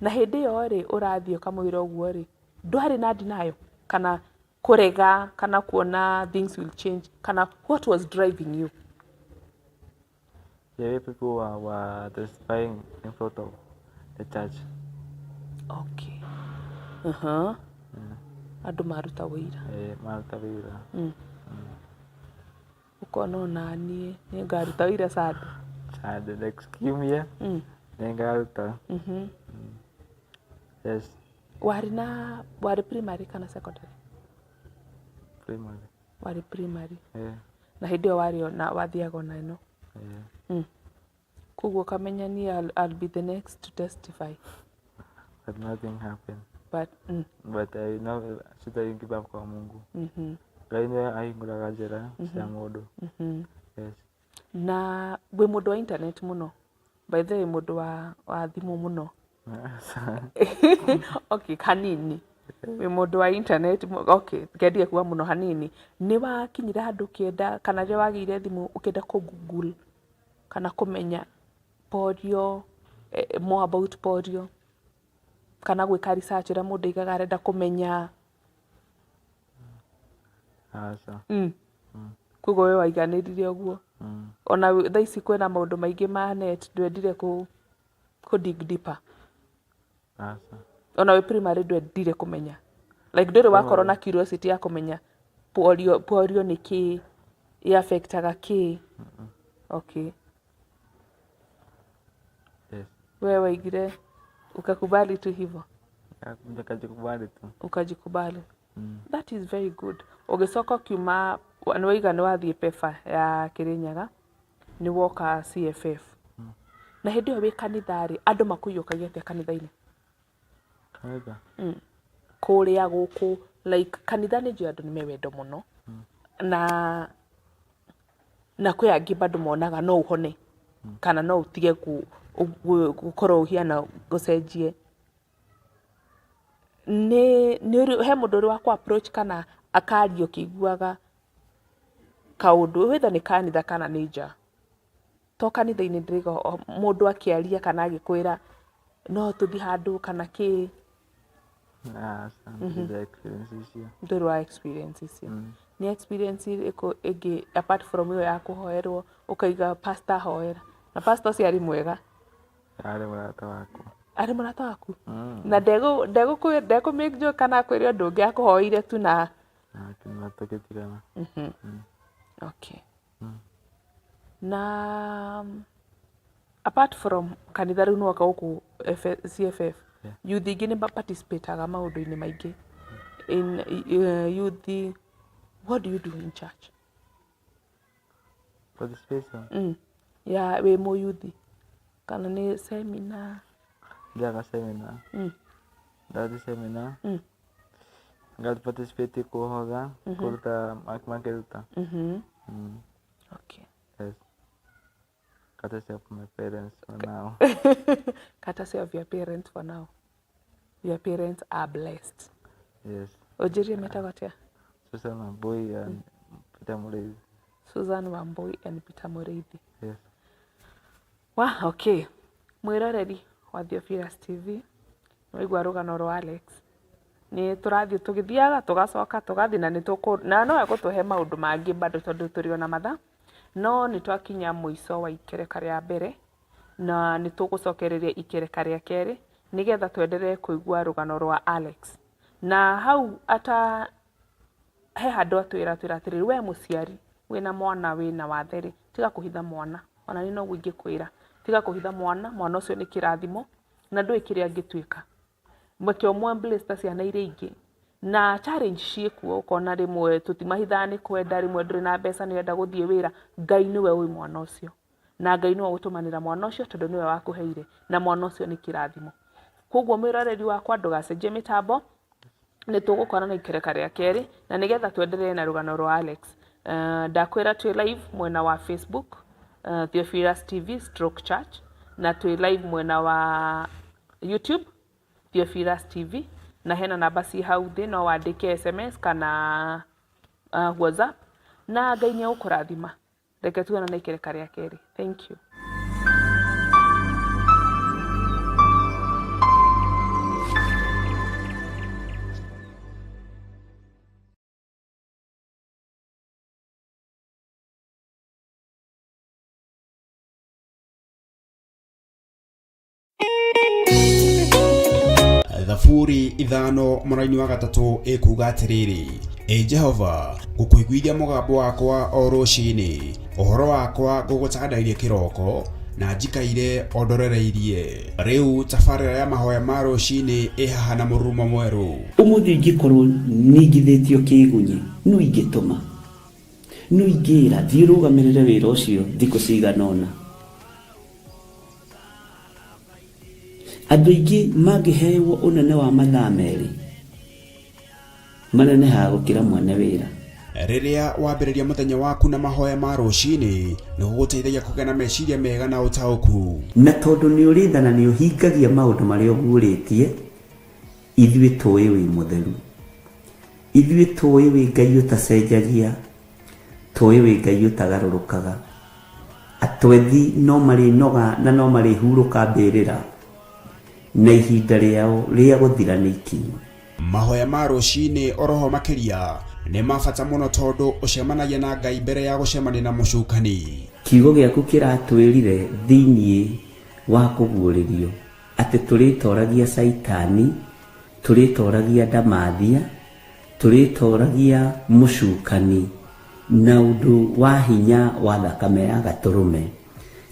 Na hĩndĩ ĩyo rĩ, ũrathiĩ ũkamwĩra ũguo rĩ, ndwarĩ na denial kana kũrega kana kuona things will change, kana what was driving you? The way people were testifying in front of the church. Okay. Andũ maruta wĩira. Eh, maruta wĩra. Ũkona ona niĩ nĩ ngaruta wĩira Sunday. Sunday next kiumia nĩngaruta. Yes. Warĩ na warĩ primary kana secondary? Primary. Warĩ primary. Eh. Na hĩndĩ ĩyo warĩ ona wathiaga ona ĩno. Eh. Koguo ũkamenya niĩ I'll be the next to testify. But nothing happened. But But I know sitai give up kwa Mungu. Ngai nĩwe ahingũraga njĩra cia mũndũ. Yes. Na wĩ mũndũ wa internet mũno, by the way, mũndũ wa thimũ mũno? Okay, hanini wĩ mũndũ wa internet okay, ngendie kuga mũno hanini. Nĩ wakinyire handũ ũkĩenda, kana rĩrĩa wagĩire thimũ ũkĩenda kũ google kana kũmenya polio, more about polio, kana gwĩka research ũrĩa mũndũ aigaga arenda kũmenya? Aca. Koguo we waiganĩrire ũguo. Ona thaa ici kwĩna maũndũ maingĩ ma net, ndwendire kũ dig deeper? Aca. Ona wĩ primary ndwendire kũmenya, like ndũrĩ wakorwo na curiosity ya kũmenya polio, polio nĩ kĩ, ĩ affectaga kĩ? Okay. Yes. We waigire ukakubali tu hivyo? Nikajikubali tu. Ukajikubali. That is very good. Ũgĩcoka ũkiuma, nĩ waiga nĩ wathiĩ Pefa ya Kĩrĩnyaga, nĩ woka CFF. Na hĩndĩ ĩyo wĩ kanitha rĩ, andũ makũiyũkagia atĩa kanitha-inĩ? Kanitha. Kũrĩa gũkũ, like kanitha nĩ njũĩ andũ nĩ me wendo mũno, na kwĩ angĩ bado monaga no ũhone kana no ũtige gũkorwo ũhiana gũcenjie. Nĩ he mũndũ ũrĩ wa kũ approach kana akaria ũkĩiguaga kaũndũ, whether nĩ kanitha kana nĩ nja to kanitha-inĩ, ndĩrauga mũndũ akĩaria kana agĩkwĩra no tũthiĩ handũ kana kĩ? Aca, ndirĩ experience icio. Ndũrĩ wa experience icio? Nĩ experience ĩrĩkũ ĩngĩ apart from ĩyo ya kũhoerwo, ũkaiga pastor hoera, na pastor ũcio arĩ mwega? Arĩ mũrata wakwa. Arĩ mũrata waku? Na ndegũ make joke kana akwĩre ũndũ ũngĩ, akũhoeire tu na Na tũgĩtigana. Okay. Na apart from kanitha rĩu nĩwoka gũkũ CFF, youth ingĩ nĩ participataga maũndũ-inĩ maingĩ in youth. What do you do in church? Participation. Ya wĩ mũyuthi kana nĩ seminar? Thiaga seminar. Ndathiĩ seminar, ngathi participate kũhotha, kũruta makĩruta. Okay. Yes. Courtesy of my parents for now. Courtesy of your parents for now. Your parents are blessed. Yes. Ũnjĩrie metagwo atĩa? Susan Wambui and Peter Muriithi. Susan Wambui and Peter Mũrĩithi. Yes. Wa okay, mwĩroreri wa Theophilus TV, nĩwaigua rũgano rwa Alex. Nĩ tũrathiĩ tũgĩthiaga tũgacoka tũgathiĩ na nĩ tũkũ na no egũtũhe maũndũ mangĩ bado tondũ tũrĩ ona mathaa, no nĩ twakinya mũico wa ikereka rĩa mbere na nĩ tũgũcokereria ikereka rĩa kerĩ nĩgetha twenderee kũigua rũgano rwa Alex. Na hau ata he handũ atwĩra twĩra atĩrĩrĩ, we mũciari wĩna mwana wĩna wathe rĩ, tiga kũhitha mwana. Ona niĩ noguo ingĩkwĩra, tiga kũhitha mwana. Mwana ũcio nĩ kĩrathimo na ndũĩ kĩrĩa angĩtuĩka. Reke ũmũ embrace ta ciana iria ingĩ. Na challenge ciĩkuo, ũkona rĩmwe tũtimahithaga nĩ kwenda, rĩmwe ndũrĩ na mbeca nĩ ũrenda gũthiĩ wĩra. Ngai nĩwe ũĩ mwana ũcio na Ngai nĩwe ũgũtũmanĩra mwana ũcio tondũ nĩwe wakũheire, na mwana ũcio nĩ kĩrathimo. Koguo mwĩroreri wakwa, ndũgacenjie mĩtambo, nĩ tũgũkorana na ikereka rĩa kerĩ na nĩgetha twenderee na rũgano rwa Alex. Ndakwĩra twĩ live mwena wa Facebook, Theophilus TV stroke church, na twĩ live mwena wa YouTube, Theophilus TV, na hena namba ci hau thĩ, no wandĩke SMS kana WhatsApp na Ngai nĩ egũkũrathima. Reke tuonane ikereka rĩa kerĩ. Thank you. Thaburi 5 mũraini wa 3 ĩkuga atĩrĩrĩ, ĩ Jehova, ngũkũiguithia mũgambo wakwa o rũcinĩ, ũhoro wakwa ngũgũtandairie kĩroko na njikaire o ndorereirie. Rĩu tabarĩra ya mahoya ma rũcinĩ ĩ haha na mũrurumo mwerũ. Ũmũthĩ ingĩkorwo ningithĩtio kĩgunyi, no ingĩtũma, no ingĩra thiĩ ũrũgamĩrĩre wĩra ũcio thikũ cigana ũna. Andũ aingĩ mangĩhewo ũnene wa mathaa 2 manenehaga gũkĩra mwene wĩra. Rĩrĩa wambĩrĩria mũthenya waku na mahoya ma rũcinĩ, nĩ gũgũteithagia kũgĩa na meciria mega na ũtaũku. Na tondũ nĩ ũrĩ tha na nĩ ũhingagia maũndũ marĩa ũguũrĩtie, ithuĩ tũĩ wĩ mũtheru, ithuĩ tũĩ wĩ Ngai ũtacenjagia, tũĩ wĩ Ngai ũtagarũrũkaga. Atwethi no marĩnoga na no marĩhurũka mbĩrĩra, na ihinda rĩao rĩa gũthira nĩ ikinyu. Mahoya ma rũcinĩ oroho makĩria nĩ ma bata mũno tondũ ũcemanagia na Ngai mbere ya gũcemania na mũcukani. Kiugo gĩaku kĩratwĩrire thĩiniĩ wa kũguũrĩrio atĩ tũrĩtoragia Caitani, tũrĩtoragia ndamathia, tũrĩtoragia mũcukani na ũndũ wa hinya wa thakame ya gatũrũme.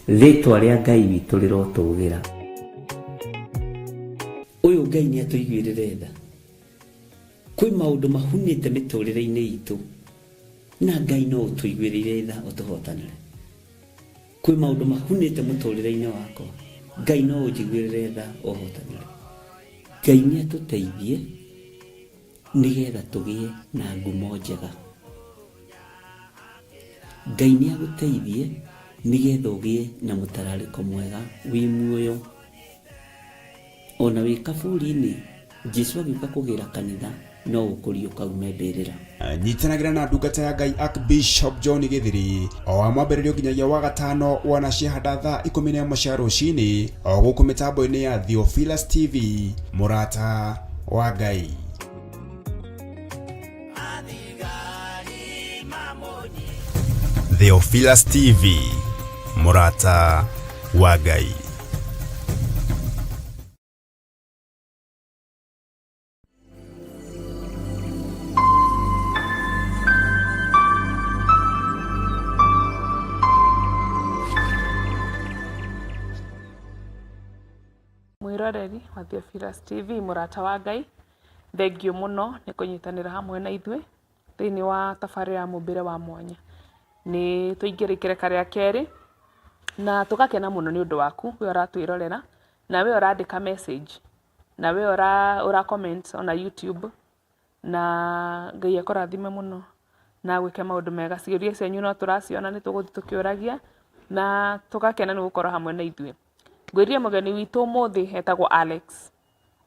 Rĩtwa rĩa Ngai witũ rĩrotũgĩra. Ũyũ Ngai nĩ atũiguĩrĩre tha. Kwĩ maũndũ mahunĩte mĩtũrĩre-inĩ itũ na Ngai no ũtũiguĩrĩire tha ũtũhotanĩre. Kwĩ maũndũ mahunĩte mũtũrĩre-inĩ wakwa, Ngai no ũnjiguĩrĩre tha ũhotanĩre. Ngai nĩ atũteithie nĩgetha tũgĩe na ngumo njega. Ngai nĩ agũteithie nĩgetha ũgĩe na mũtararĩko mwega wĩ muoyo ona wĩ kaburi-inĩ. Jesu agĩũka kũgĩra kanitha no ũkũriũka ume mbĩrĩra. Nyitanagĩra na ndungata ya Ngai Archbishop John Gĩthiri o wa mwambĩrĩrio nginyagia wa gatano wana ciahanda thaa 11 cia rũcinĩ o gũkũ mĩtambo-inĩ ya Theophilus TV, mũrata wa Ngai. Theophilus TV, mũrata wa Ngai. Mwĩroreri wa Theophilus TV, mũrata wa Ngai, thengiũ mũno nĩ kũnyitanĩra hamwe na ithuĩ thĩinĩ wa tabarĩra ya mũmbĩre wa mwanya. Nĩ twaingĩra ikereka rĩa kerĩ na tũgakena mũno nĩ ũndũ waku we ũratwĩrorera na we ũrandĩka message na we ũra comment ona YouTube. Na Ngai akũrathime mũno na agwĩke maũndũ mega. Ciũria cianyu no tũraciona nĩ tũgũthiĩ tũkĩũragia na tũgakena nĩ gũkorwo hamwe na ithuĩ. Ngwĩrire mũgeni witũ ũmũthĩ etagwo Alex.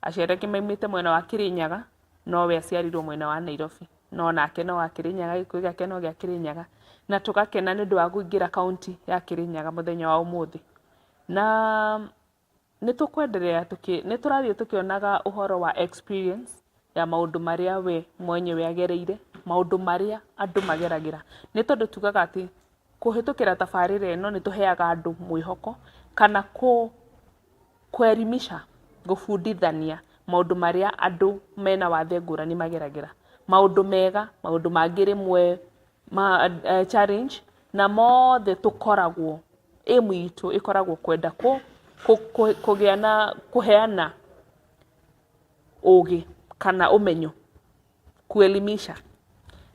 Aciari ake maumĩte mwena wa Kĩrĩnyaga no we aciarĩirwo mwena wa Nairobi. No nake no wa Kĩrĩnyaga, gĩkũyũ gĩake no gĩa Kĩrĩnyaga. Na tũgakena nĩ ũndũ wa kũingĩra kaũntĩ ya Kĩrĩnyaga mũthenya wa ũmũthĩ. Na Nĩ tũkwenderea tũkĩ, nĩ tũrathiĩ tũkĩonaga ũhoro wa experience ya maũndũ marĩa we mwenyewe agereire, maũndũ marĩa andũ mageragĩra. Nĩ tondũ tugaga atĩ kũhĩtũkĩra tabarĩra ĩno nĩ tũheaga andũ mwĩhoko kana kũ kuelimisha, gũbundithania maũndũ marĩa andũ mena wathe ngũrani mageragĩra. Maũndũ mega, maũndũ mangĩ rĩmwe ma challenge, na mothe tũkoragwo aim itũ ĩkoragwo kwenda kũgĩa na kũheana ũgĩ kana ũmenyo, kuelimisha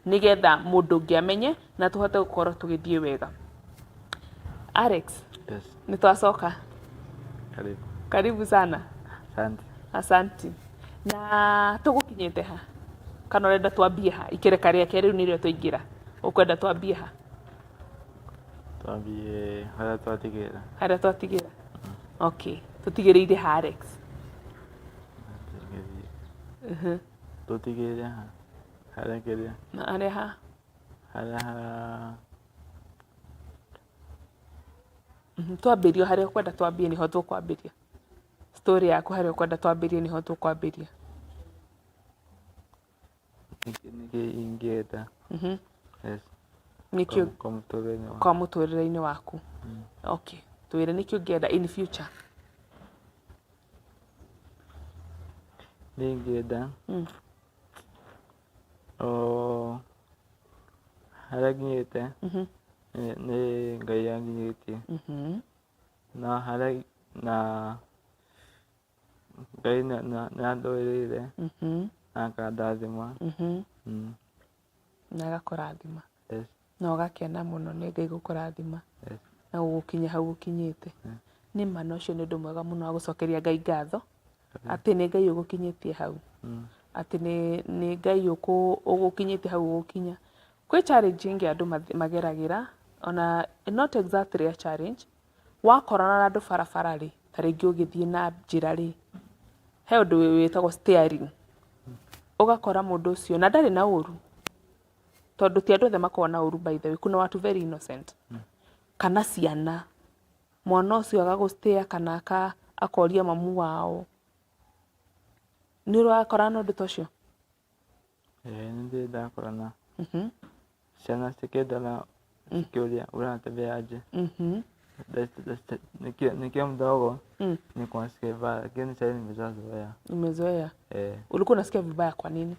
nĩgetha mũndũ ũngĩ amenye na tũhote gũkorwo tũgĩthiĩ wega. Alex, Yes. nĩ twacoka. Karibu. Karibu sana. Asante. Asanti. Na tũgũkinyĩte ha? Kana ũrenda twambie ha? Ikereka rĩa kerĩ rĩu nĩrĩo twaingĩra. Ũkwenda twambie ha? Twambie harĩa twatigĩra. Harĩa twatigĩra? Okay. Tũtigĩrĩire ha Alex? Tũtigĩrĩire ha? Harĩa kĩrĩa? Na harĩa ha? Harĩa ha? Twambĩrie o harĩa ũkwenda twambie nĩho tũkwambĩria. Story yaku harĩa ũkwenda twambĩrie nĩho tũkwambĩria. Nĩkĩ ingĩenda? Yes. Nĩkĩ Kwa mũtũrĩre-inĩ wakwa. Kwa mũtũrĩre-inĩ waku. Okay. Twĩre nĩkĩ ũngĩenda in future. Niĩ ingĩenda o harĩa nginyĩte nĩ Ngai anginyĩtie. Na harĩa na Ngai nĩ andũĩrĩire na akandathima. Na agakũrathima. Yes. Na ũgakena mũno nĩ Ngai gũkũrathima. Yes. Na gũgũkinyia hau ũkinyĩte. Nĩ ma na ũcio nĩ ũndũ mwega mũno wa gũcokeria Ngai ngatho atĩ nĩ Ngai ũgũkinyĩtie hau. Atĩ nĩ Ngai ũgũkinyĩtie hau ũgũkinya. Kwĩ challenge ĩngĩ andũ mageragĩra ona not exactly a challenge, wakorana na andũ barabara rĩ, ta rĩngĩ ũgĩthiĩ na njĩra rĩ, he ũndũ wĩtagwo staring. Ũgakora mũndũ ũcio na ndarĩ na ũru, tondũ ti andũ othe makoragwo na ũru by the way, kuna watu very innocent. Kana ciana, mwana ũcio agagũ stare kana akoria mamu wao. Nĩ ũrakorana na ũndũ ta ũcio? Ĩĩ nĩ ndĩ ndakorana. Ciana cikĩndora cikĩũria unatembea aje? Nikiwa mdogo nilikuwa nasikia vibaya lakini sasa nimeshazoea. Umezoea? Eh. Ulikuwa unasikia vibaya kwa nini?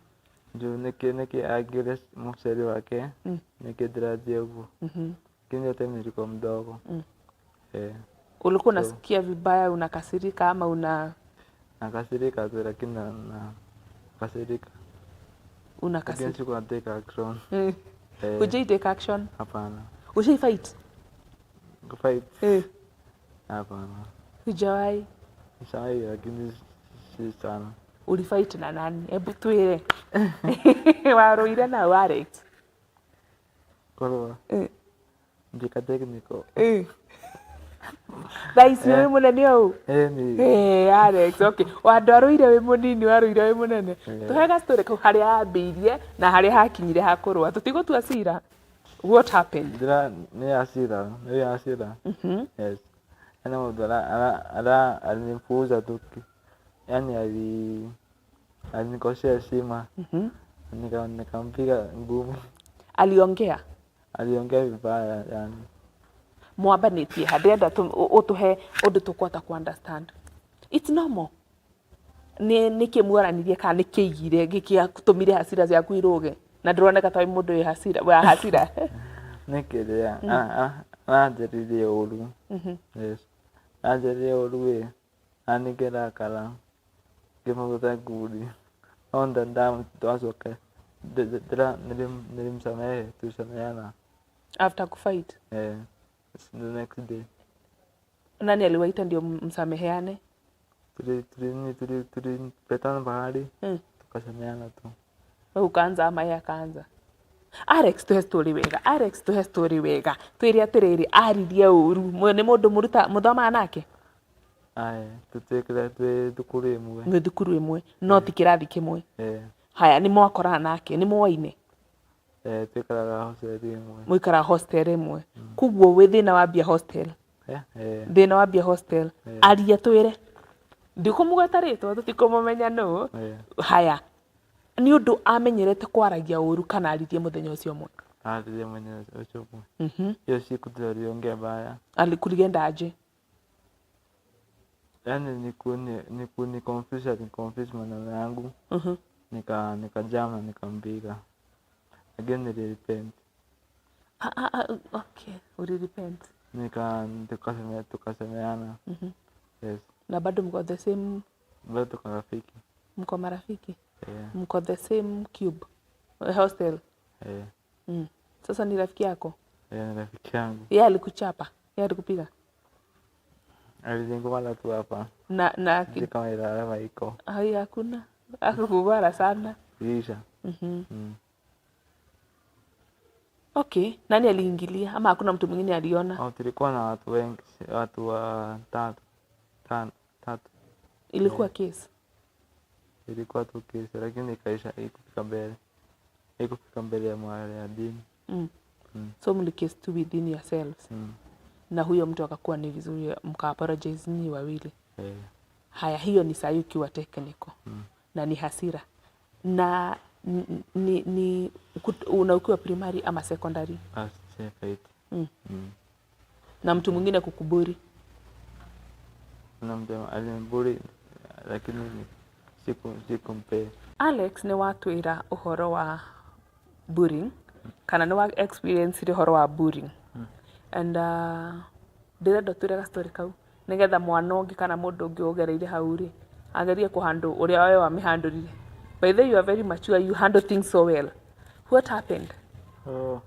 Juu nĩkĩ angĩũria mũciari wake nĩkĩ ndĩrathiĩ ũguo. Lakini hiyo time nilikuwa mdogo. Eh. Ulikuwa unasikia vibaya, unakasirika ama una Nakasirika tu lakini na kasirika. Lakini unakasirika? sikuwa take action. Eh. Hujai take action? Hapana. Ushai fight? Kufight? Eh. Hapana. Hujawahi? Nishawahi lakini si sana. Ulifight na nani? Hebu twĩre. Warũire na Alex? Kũrũa. Eh. Njĩka technical. Eh. Thaa ici wĩ mũnene ũũ? Ĩni. Eh, Alex, okay. Wandwarũire wĩ mũnini, warũire wĩ mũnene. Eh. Tũhe ga story kau harĩa yambĩirie na harĩa hakinyire ha kũrũa. Tũtigũtua cira. What happened? Ndĩra nĩ hasira, nĩ hasira. Yes. Yaani mũndũ ara ara ara alinipuuza tu. Yaani ali alinikosea heshima. Nika nikampiga ngumi. Aliongea? Aliongea vibaya yani. Mwambanĩtie ha? Ndĩrenda ũtũhe ũndũ tũkũhota kũ understand. It's normal. Nĩ nĩkĩ mwaranirie kana nĩkĩ aigire gĩkĩatũmire hasira ciaku irũge? Na ndũroneka ta wĩ mũndũ wĩ hasira, wa hasira. Nĩ kĩrĩa aranjĩrire ũru. Yes. Aranjĩrire ũru ĩ. Nani ngĩrakara ngĩmũgũtha ngundi no twacoka nilimsamehe tulisameheana. After kufight? Eh, the next day. Nani aliwaita ndio msameheane? Tulipatana mahali tukasameheana tu. We ukaanza ama yeye akaanza? Alex, tuhe story wega. Alex, tuhe story wega. Twĩre atĩrĩrĩ, aririe ũru. Nĩ mũndũ mũruta mũthomaga nake? Aya, tũtuĩkire twĩ thukuru ĩmwe. Mwĩ thukuru ĩmwe, no ti kĩrathi kĩmwe. Eh. Haya, nĩ mwakorana nake, nĩ mwoaine? Eh, twikaraga hostel ĩmwe. Mũikaraga hostel ĩmwe. Koguo wĩ thĩna wambia hostel? Eh, eh. Thĩna wambia hostel. Eh. Aria twĩre. Ndikũmũgweta rĩtwa, tũtikũmũmenya nũ. Eh. Haya, nĩ ũndũ amenyerete kwaragia ũru kana aririe mũthenya ũcio ũmwe? Aririe mũthenya ũcio ũmwe. Hiyo siku tuliongea baya. Alikulienda aje? Yaani ni kuni confuse, ali confuse maneno yangu. Nikajama nikampiga. Again nilirepent. Ah, ah, ah, okay, ulirepent. Tukasemeana. Yes. Na bado mko the same? Bado tuko rafiki. Mko marafiki? Yeah. Mko the same cube? Hostel? Yeah. Sasa ni rafiki yako? Yeah, ni rafiki yangu. Yeye alikuchapa? Yeye alikupiga? Alinigwara tu hapa. Na Sijui kama ile alama iko. Hai, hakuna. Hakukugwara sana. Iliisha. Okay, nani aliingilia ama hakuna mtu mwingine aliona? Oh, tulikuwa na watu wengi, watu wa tatu. Tano, tatu. Ilikuwa case? Ilikuwa tu case, lakini ikaisha, haikufika mbele. Haikufika mbele ya mwale ya dini. So mli case tu within yourselves. Na huyo mtu akakuwa ni vizuri mka apologize nyinyi wawili. Haya, hiyo ni sahi ukiwa technical. Na ni hasira. Na ni una ukiwa primary ama secondary? Fight. Na mtu mwingine kukuburi? Kuna mtu aliniburi lakini sikumpe. Alex, nĩ watwĩra ũhoro wa bullying kana nĩ wa experience ũhoro wa bullying. And ndĩrenda ũtwĩre ga story kau nĩgetha mwana ũngĩ kana mũndũ ũngĩ ũgereire hau rĩ agerie kũhandle ũrĩa we wamĩhandũrire. By the way, you are very mature, you handle things so well. What happened? Oh,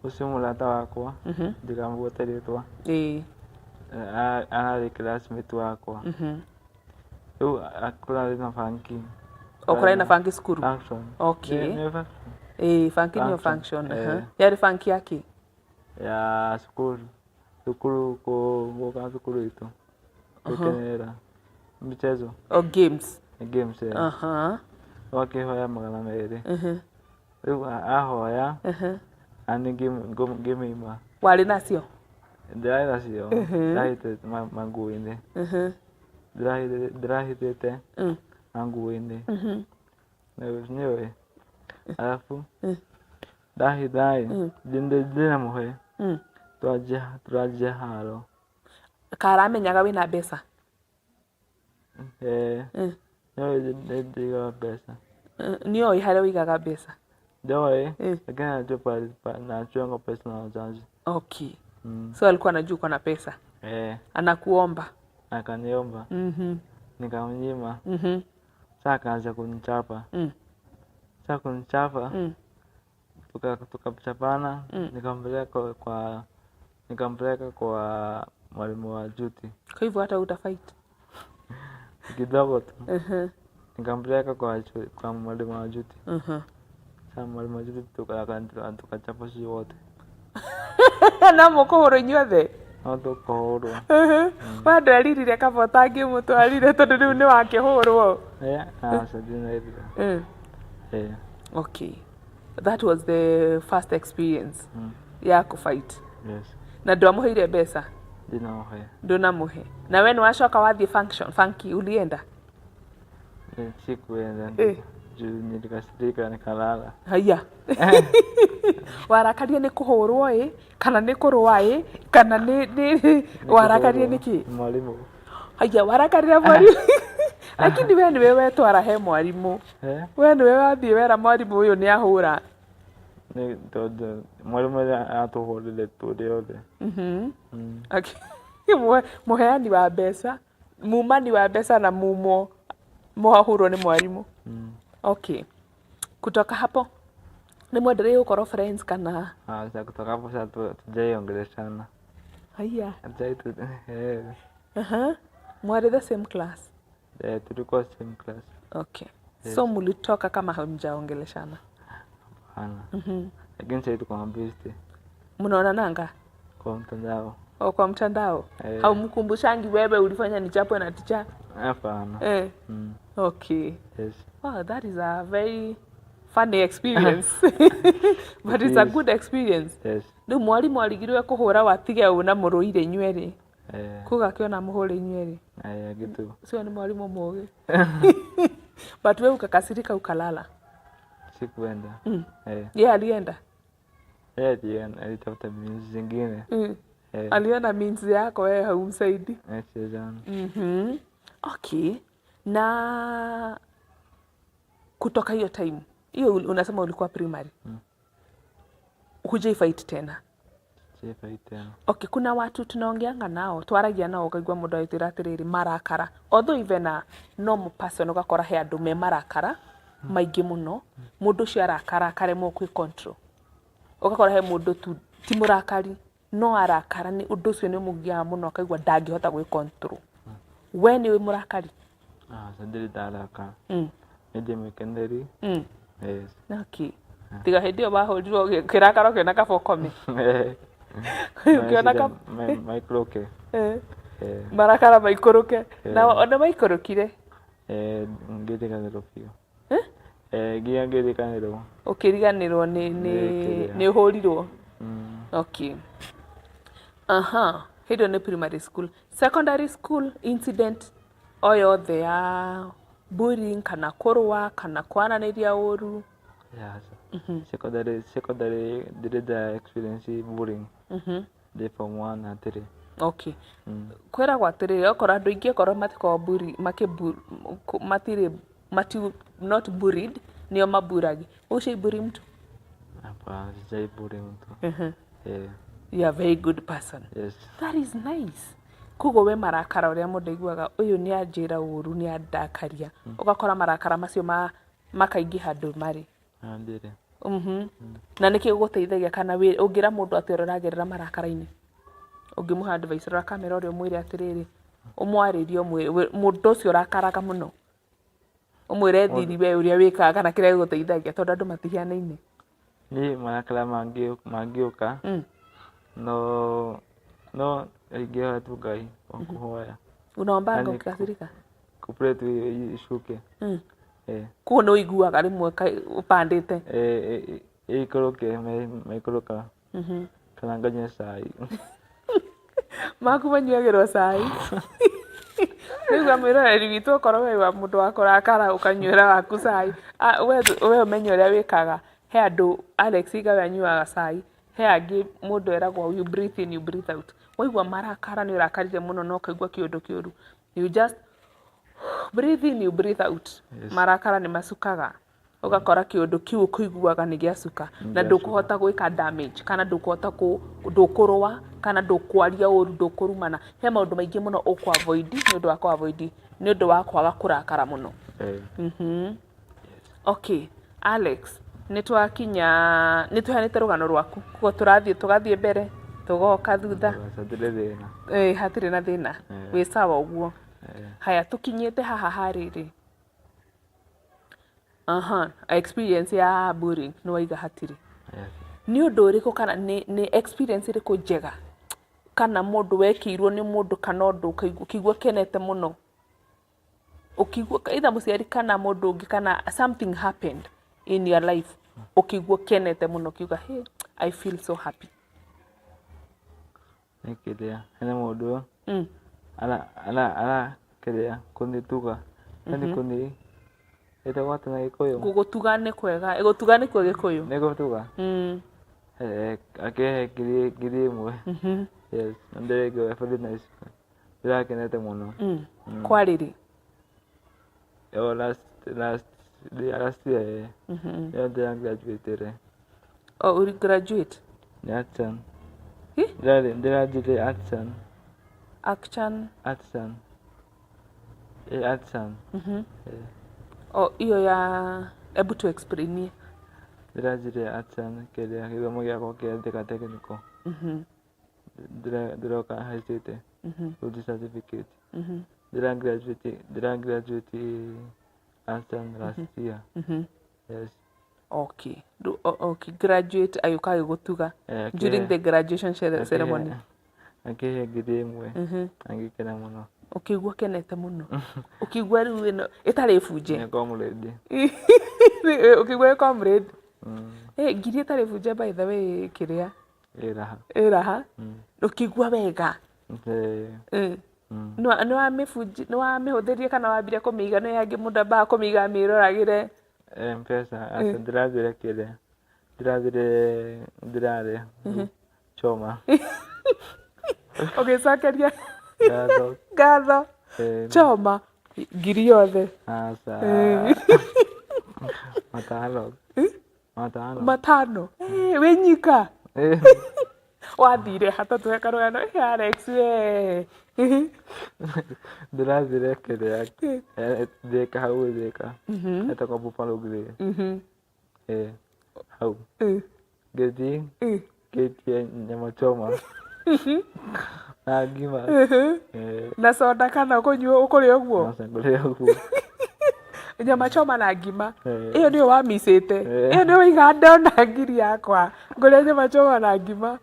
ũcio mũrata wakwa ndikamũgwete rĩtwa. Ararĩ classmate wakwa. Rĩu kũrarĩ na funky. O kũrarĩ na funky cukuru? Function. Okay. Nĩ function. Ĩĩ, funky nĩyo Function. function. Yarĩ funky ya kĩ? Ya cukuru. Cukuru gũka cukuru itũ. Gũkenerera. Michezo. O games. Games, eh. Wakĩhoya 200. Rĩu ahoya nani ngĩmĩima. Warĩ nacio? Ndĩrarĩ nacio. Ndĩrahithĩte manguo-inĩ. Ndĩrahithĩte manguo-inĩ. Nĩũĩ. Alafu ndahitha ĩ, ndinamũhe. Tũranjia haro. Karamenyaga wĩna mbeca? Eh. Nĩũĩ nĩ ndigaga mbeca. Nĩoĩ harĩa ũigaga mbeca? Ndoĩ, lakini anajua pahali nachuanga pesa na wazazi. Okay. So alikuwa anajua uko na pesa? Eh. Anakuomba? Akaniomba. Nikamnyima. Sasa akaanza kunichapa. Sasa kunichapa, tukachapana, nikampeleka kwa mwalimu wa duty. Kwa hivyo hata utafight? Kidogo tu. Nikampeleka kwa mwalimu wa duty. Sasa mwalimu wa duty tukachapa sisi wote. Na mũkũhũrwo inyuothe? No tũkũhũrwo. Wandwaririre kaba ũtangĩmũtwarire tondũ rĩu nĩ wakĩhũrwo. Eh, aca ndinarĩra. Eh. Okay. That was the first experience ya kũfight. Yes. Na ndwamũheire mbeca? Ndinamũhe. Ndũnamũhe. Na we nĩwacoka wathiĩ function, funky ulienda? Sikuenda. Juu nilikasirika nikalala. Haya. Warakaria nĩ kũhũrwo ĩ kana nĩ kũrũa ĩ kana nĩ warakaria nĩ kĩ? Mwalimu. Haya, warakarire mwalimu. Lakini we nĩwe wetwara he mwalimu. Eh? We nĩwe wathiĩ wera mwalimu ũyũ nĩ ahũra. Nĩ tondũ mwalimu atũhũrire tũrĩ othe. Mũheani wa mbeca. Mumani wa mbeca na mumwo mwahũrwo nĩ mwarimũ. Okay. Kutoka hapo nĩ mwendelee gũkorwo friends kana? Ah, sasa kutoka hapo sasa tujaiongeleshana. Haya. Hatujai tu eh, Aha. Mwarĩ the same class? Eh, tulikuwa same class. Okay. So mulitoka kama hamjaongeleshana? Hapana. Lakini sasa tuko mabeste Mnaonananga? Kwa mtandao. O kwa mtandao? Eh. Haumkumbushangi wewe ulifanya nichapwe na ticha? Hapana. Eh. Okay. Yes. Wow, that is a very funny experience. But It it's a is. good experience. Yes. Rĩu mwarimũ arigirwe kũhũra watige ũ na mũrũire inyuerĩ. Eh, Kuga akĩona mũhũre inyuerĩ. eh, kitu. Sio nĩ mwarimũ mũũgĩ. But wewe ukakasirika ukalala. Sikuenda. Eh, Yeye alienda. yeye alienda, alitafuta means zingine. Eh, Aliona means yako wewe haumsaidi. eh, siwezana. Okay. Na kutoka hiyo time hiyo unasema ulikuwa primary. Hujai fight tena? Sifight tena. Okay, kuna watu tunaongeanga nao, twaragia nao, ũkaigua mũndũ agĩtwĩra atĩrĩrĩ, marakara, although even a normal person, ũgakora he andũ me marakara maingĩ mũno, mũndũ ũcio arakara akaremwo kwĩ control. Ũgakora he mũndũ tu ti mũrakari no arakara nĩ ũndũ ũcio nĩ ũmũgiaga mũno, akaigua ndangĩhota gwĩ control. We nĩ wĩ mũrakari? Ah, sasa ndirĩ ndarakara. Nĩ ndĩ mũkeneri. Yes. Okay. Tiga hĩndĩ ĩyo wahũrirwo ũkĩrakara ũkĩona kaba ũkome. Ũkĩona kaba Maikũrũke. Eh. Eh, Marakara maikũrũke. Na ona maikũrũkire? Eh, ngĩriganĩrwo biũ. Eh? Eh, nginya ngĩriganĩrwo. Ũkĩriganĩrwo nĩ Nĩ kĩrĩa. Nĩ ũhũrirwo. Okay. Aha, hĩndĩ ĩyo nĩ primary school. Secondary school, incident o yothe ya bullying kana kũrũa kana kwaranĩria ũru? Yeah, secondary ndirĩ nda experience bullying. Ndĩ form 1 hatirĩ. Okay. Kwĩragwo atĩrĩrĩ, okorwo andũ aingĩ okorwo matikoragwo bully, matirĩ mati not bullied, nĩo maburagi. Ushaibully mtu? Hapana, sijai bully mtu. Eh, You are a very good person. Yes. That is nice. Koguo we marakara ũrĩa mũndũ aiguaga ũyũ nĩ anjĩra ũru, nĩ andakaria, ũgakora marakara macio makaingĩha andũ marĩ. Ah, ndirĩ. Na nĩkĩ gũgũteithagia kana ũngĩra mũndũ atĩ ũrĩa ũragerera marakara-inĩ, ũngĩmũhe advice, rora kamera ũrĩa ũmwĩre atĩrĩrĩ, ũmwarĩrie, ũmwĩre mũndũ ũcio ũrakaraga mũno, ũmwĩre thiri we ũrĩa wĩkaga kana kĩrĩa gĩgũteithagia, tondũ andũ matihianaine. Niĩ marakara mangĩũka, no ingĩhoya tu Ngai o kũhoya. Unaombanga Yaani ukikasirika? Kũpray tu icuke. Eh. Koguo nĩ ũiguaga rĩmwe ũpandĩte? Eh, eh, ĩikũrũke, maikũrũka. Kana nganyua cai. Maku manyuagĩrwo cai. Rĩu mwĩroreri witũ, okorwo we wa mũndũ wa kũrakara ũkanyuĩra waku cai. Ah, we ũmenye ũrĩa wĩkaga. He andũ Alex Igawe anyuaga cai, he angĩ mũndũ eragwo you breathe in, you breathe out. Waigua marakara nĩ ũrakarire mũno na ũkaigua kĩũndũ kĩũru, you just breathe in, you breathe out. Marakara nĩ macukaga, ũgakora kĩũndũ kĩu ũkũiguaga nĩ gĩacuka na ndũkũhota gwĩka damage kana ndũkũhota ndũkũrũa kana ndũkwaria ũru, ndũkũrumana. He maũndũ maingĩ mũno ũkũ avoid nĩ ũndũ wa kũ avoid, nĩ ũndũ wa kwaga kũrakara mũno. Eh. Okay, Alex, nĩ twakinya, nĩ tũheanĩte rũgano rwaku, koguo tũrathiĩ tũgathiĩ mbere tũgoka thutha. Hatirĩ thĩna. Eh, hatirĩ na thĩna. Eh. Wĩ sawa ũguo? Eh. Haya, tũkinyĩte haha harĩrĩ. Aha, experience ya bullying nĩ waiga hatirĩ. Yes. Nĩ ũndũ ũrĩkũ kana nĩ experience ĩrĩkũ njega kana mũndũ wekĩirwo nĩ mũndũ kana ũndũ ũkĩigua ũkenete mũno, ũkĩigua either mũciari kana mũndũ ũngĩ kana something happened in your life ũkĩigua ũkenete mũno, ũkiuga, "Hey, I feel so happy"? Nĩ kĩrĩa hena mũndũ ara kĩrĩa kũnĩtuga, yani kũnĩ ĩtagwo atĩa na Gĩkũyũ? Gũgũtuga nĩ kwega, gũtuga nĩkuo Gĩkũyũ. Nĩ gũtuga. Eh, akĩhe 1,000. Yes, na ndĩraigua very nice, ndĩrakenete mũno. Kwarĩ rĩ? Oh, last year, eh. Nĩyo ndĩra graduate. Oh, uri graduate? Nĩ Artisan. Hi? Ndĩranjirie Artisan. Action? Artisan. Ĩ Artisan. Eh, O iyo ya ebu tu explain. Ndĩranjirie Artisan kĩrĩa gĩthomo gĩakwa kĩa Thika Technical. Ndĩroka haicĩte fundi certificate. Ndĩra graduate Artisan last year. Yes. Okay. Okay, graduate agĩũka agĩgũtuga during the graduation ceremony. Akĩhe 1000. Agĩkena mũno. Ũkĩigua ũkenete mũno. Ũkĩigua rĩu ĩno ĩtarĩ bunje. Nĩ comrade. Ũkĩigua ĩ comrade. Eh, ngiri ĩtarĩ bunje, by the way, kĩrĩa Ĩ raha. Ĩ raha. Ũkĩigua wega. Nĩ wamĩhũthĩrie kana wambire kũmĩiga? Nĩ angĩ mũndũ ambaga kũmĩiga amĩroragĩre. Mpesa aca, ndĩrathire kĩrĩa ndĩrathire ndĩrarĩa choma. Ũgĩcokeria ngatho. Ngatho. Choma ngiri yothe? Aca, matano matano. Matano. Eh, wĩ nyika? Wathire hatatũ he karũgano. Eh, Alex we. Ndĩrathire kĩrĩa Thika, hau Thika etagwo Buffalo Grill. Hau ngĩthiĩ ngĩtia nyama choma na ngima. Na soda kana kũnyua ũkũrĩa ũguo? Aca, ngũrĩa ũguo. Nyama choma na ngima. Eh. Ĩyo nĩyo wamicĩte? Eh. Ĩyo nĩyo waiga ndona ngiri yakwa ngũrĩa nyama choma na ngima?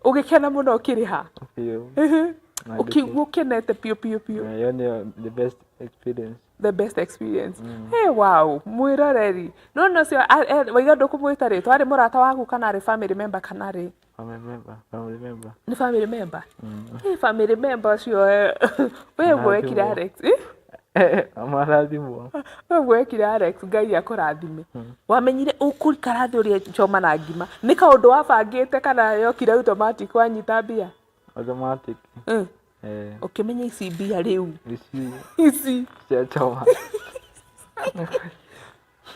Ũgĩkena mũno ũkĩrĩha? Biũ. Na Ũkĩigua ũkenete biũ biũ biũ? Ĩyo nĩyo the best experience. The best experience. Hey, wow, mwĩroreri nona ũcio waiga ndũkũmwĩta rĩtwa, arĩ mũrata waku kana arĩ family member kana arĩ? Family member, family member. Nĩ family member. Hey, family member ũcio we ũguo wekire. Marathimwo. Alex, eh? Marathimwo. We ũguo wekire, Alex, Ngai akũrathime. Wamenyire ũkũikara thĩ ũrĩe choma na ngima nĩ kaũndũ wabangĩte kana yokire automatic wanyita mbia? Automatic. Eh. Ũkĩmenya ici mbia rĩu Ici ici cia choma.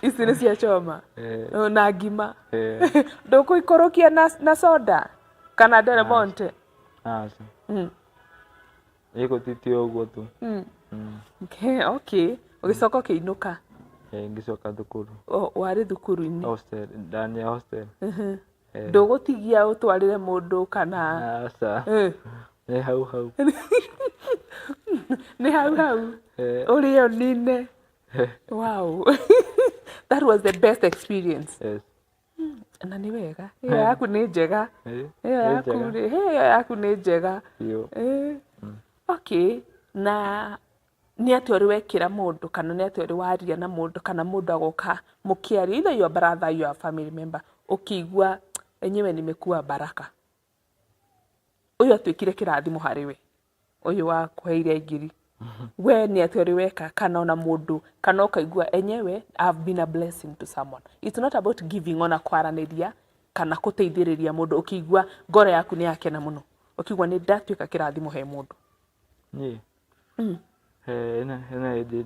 Ici nĩ cia choma na ngima. Ndũkũikũrũkia na soda kana Del Monte? Aca. Ĩgũtitio ũguo tu. Okay. Ũgĩcoka ũkĩinũka? Eh, ngĩcoka thukuru. O, warĩ thukuru-inĩ? Hostel, ndani ya hostel. Ndũgũtigia ũtwarĩre mũndũ kana? Aca. Nĩ hau hau. Nĩ hau hau. Ũrĩe ũnine. Wow, that was the best experience. Yes. Na nĩ wega, ĩyo yaku nĩ njega. Ĩyo Nĩ yaku njega. rĩ, ĩyo yaku nĩ njega. Biũ. Okay, na nĩ atĩa ũrĩ wekĩra mũndũ kana nĩ atĩa ũrĩ waria na mũndũ kana mũndũ agoka mũkĩaria, either your brother, your family member, ũkĩigua enyewe nimekuwa baraka, ũyũ atuĩkire kĩrathimo harĩ we, ũyũ wakũheire ngiri we, nĩ atĩa ũrĩ weka kana ona mũndũ kana ũkaigua enyewe I've been a blessing to someone? It's not about giving, ona kwaranĩria kana gũteithĩrĩria mũndũ, ũkĩigua ngoro yaku nĩ yakena mũno, ũkĩigua nĩ ndatuĩka kĩrathimo he mũndũ. Niĩ hena hĩndĩ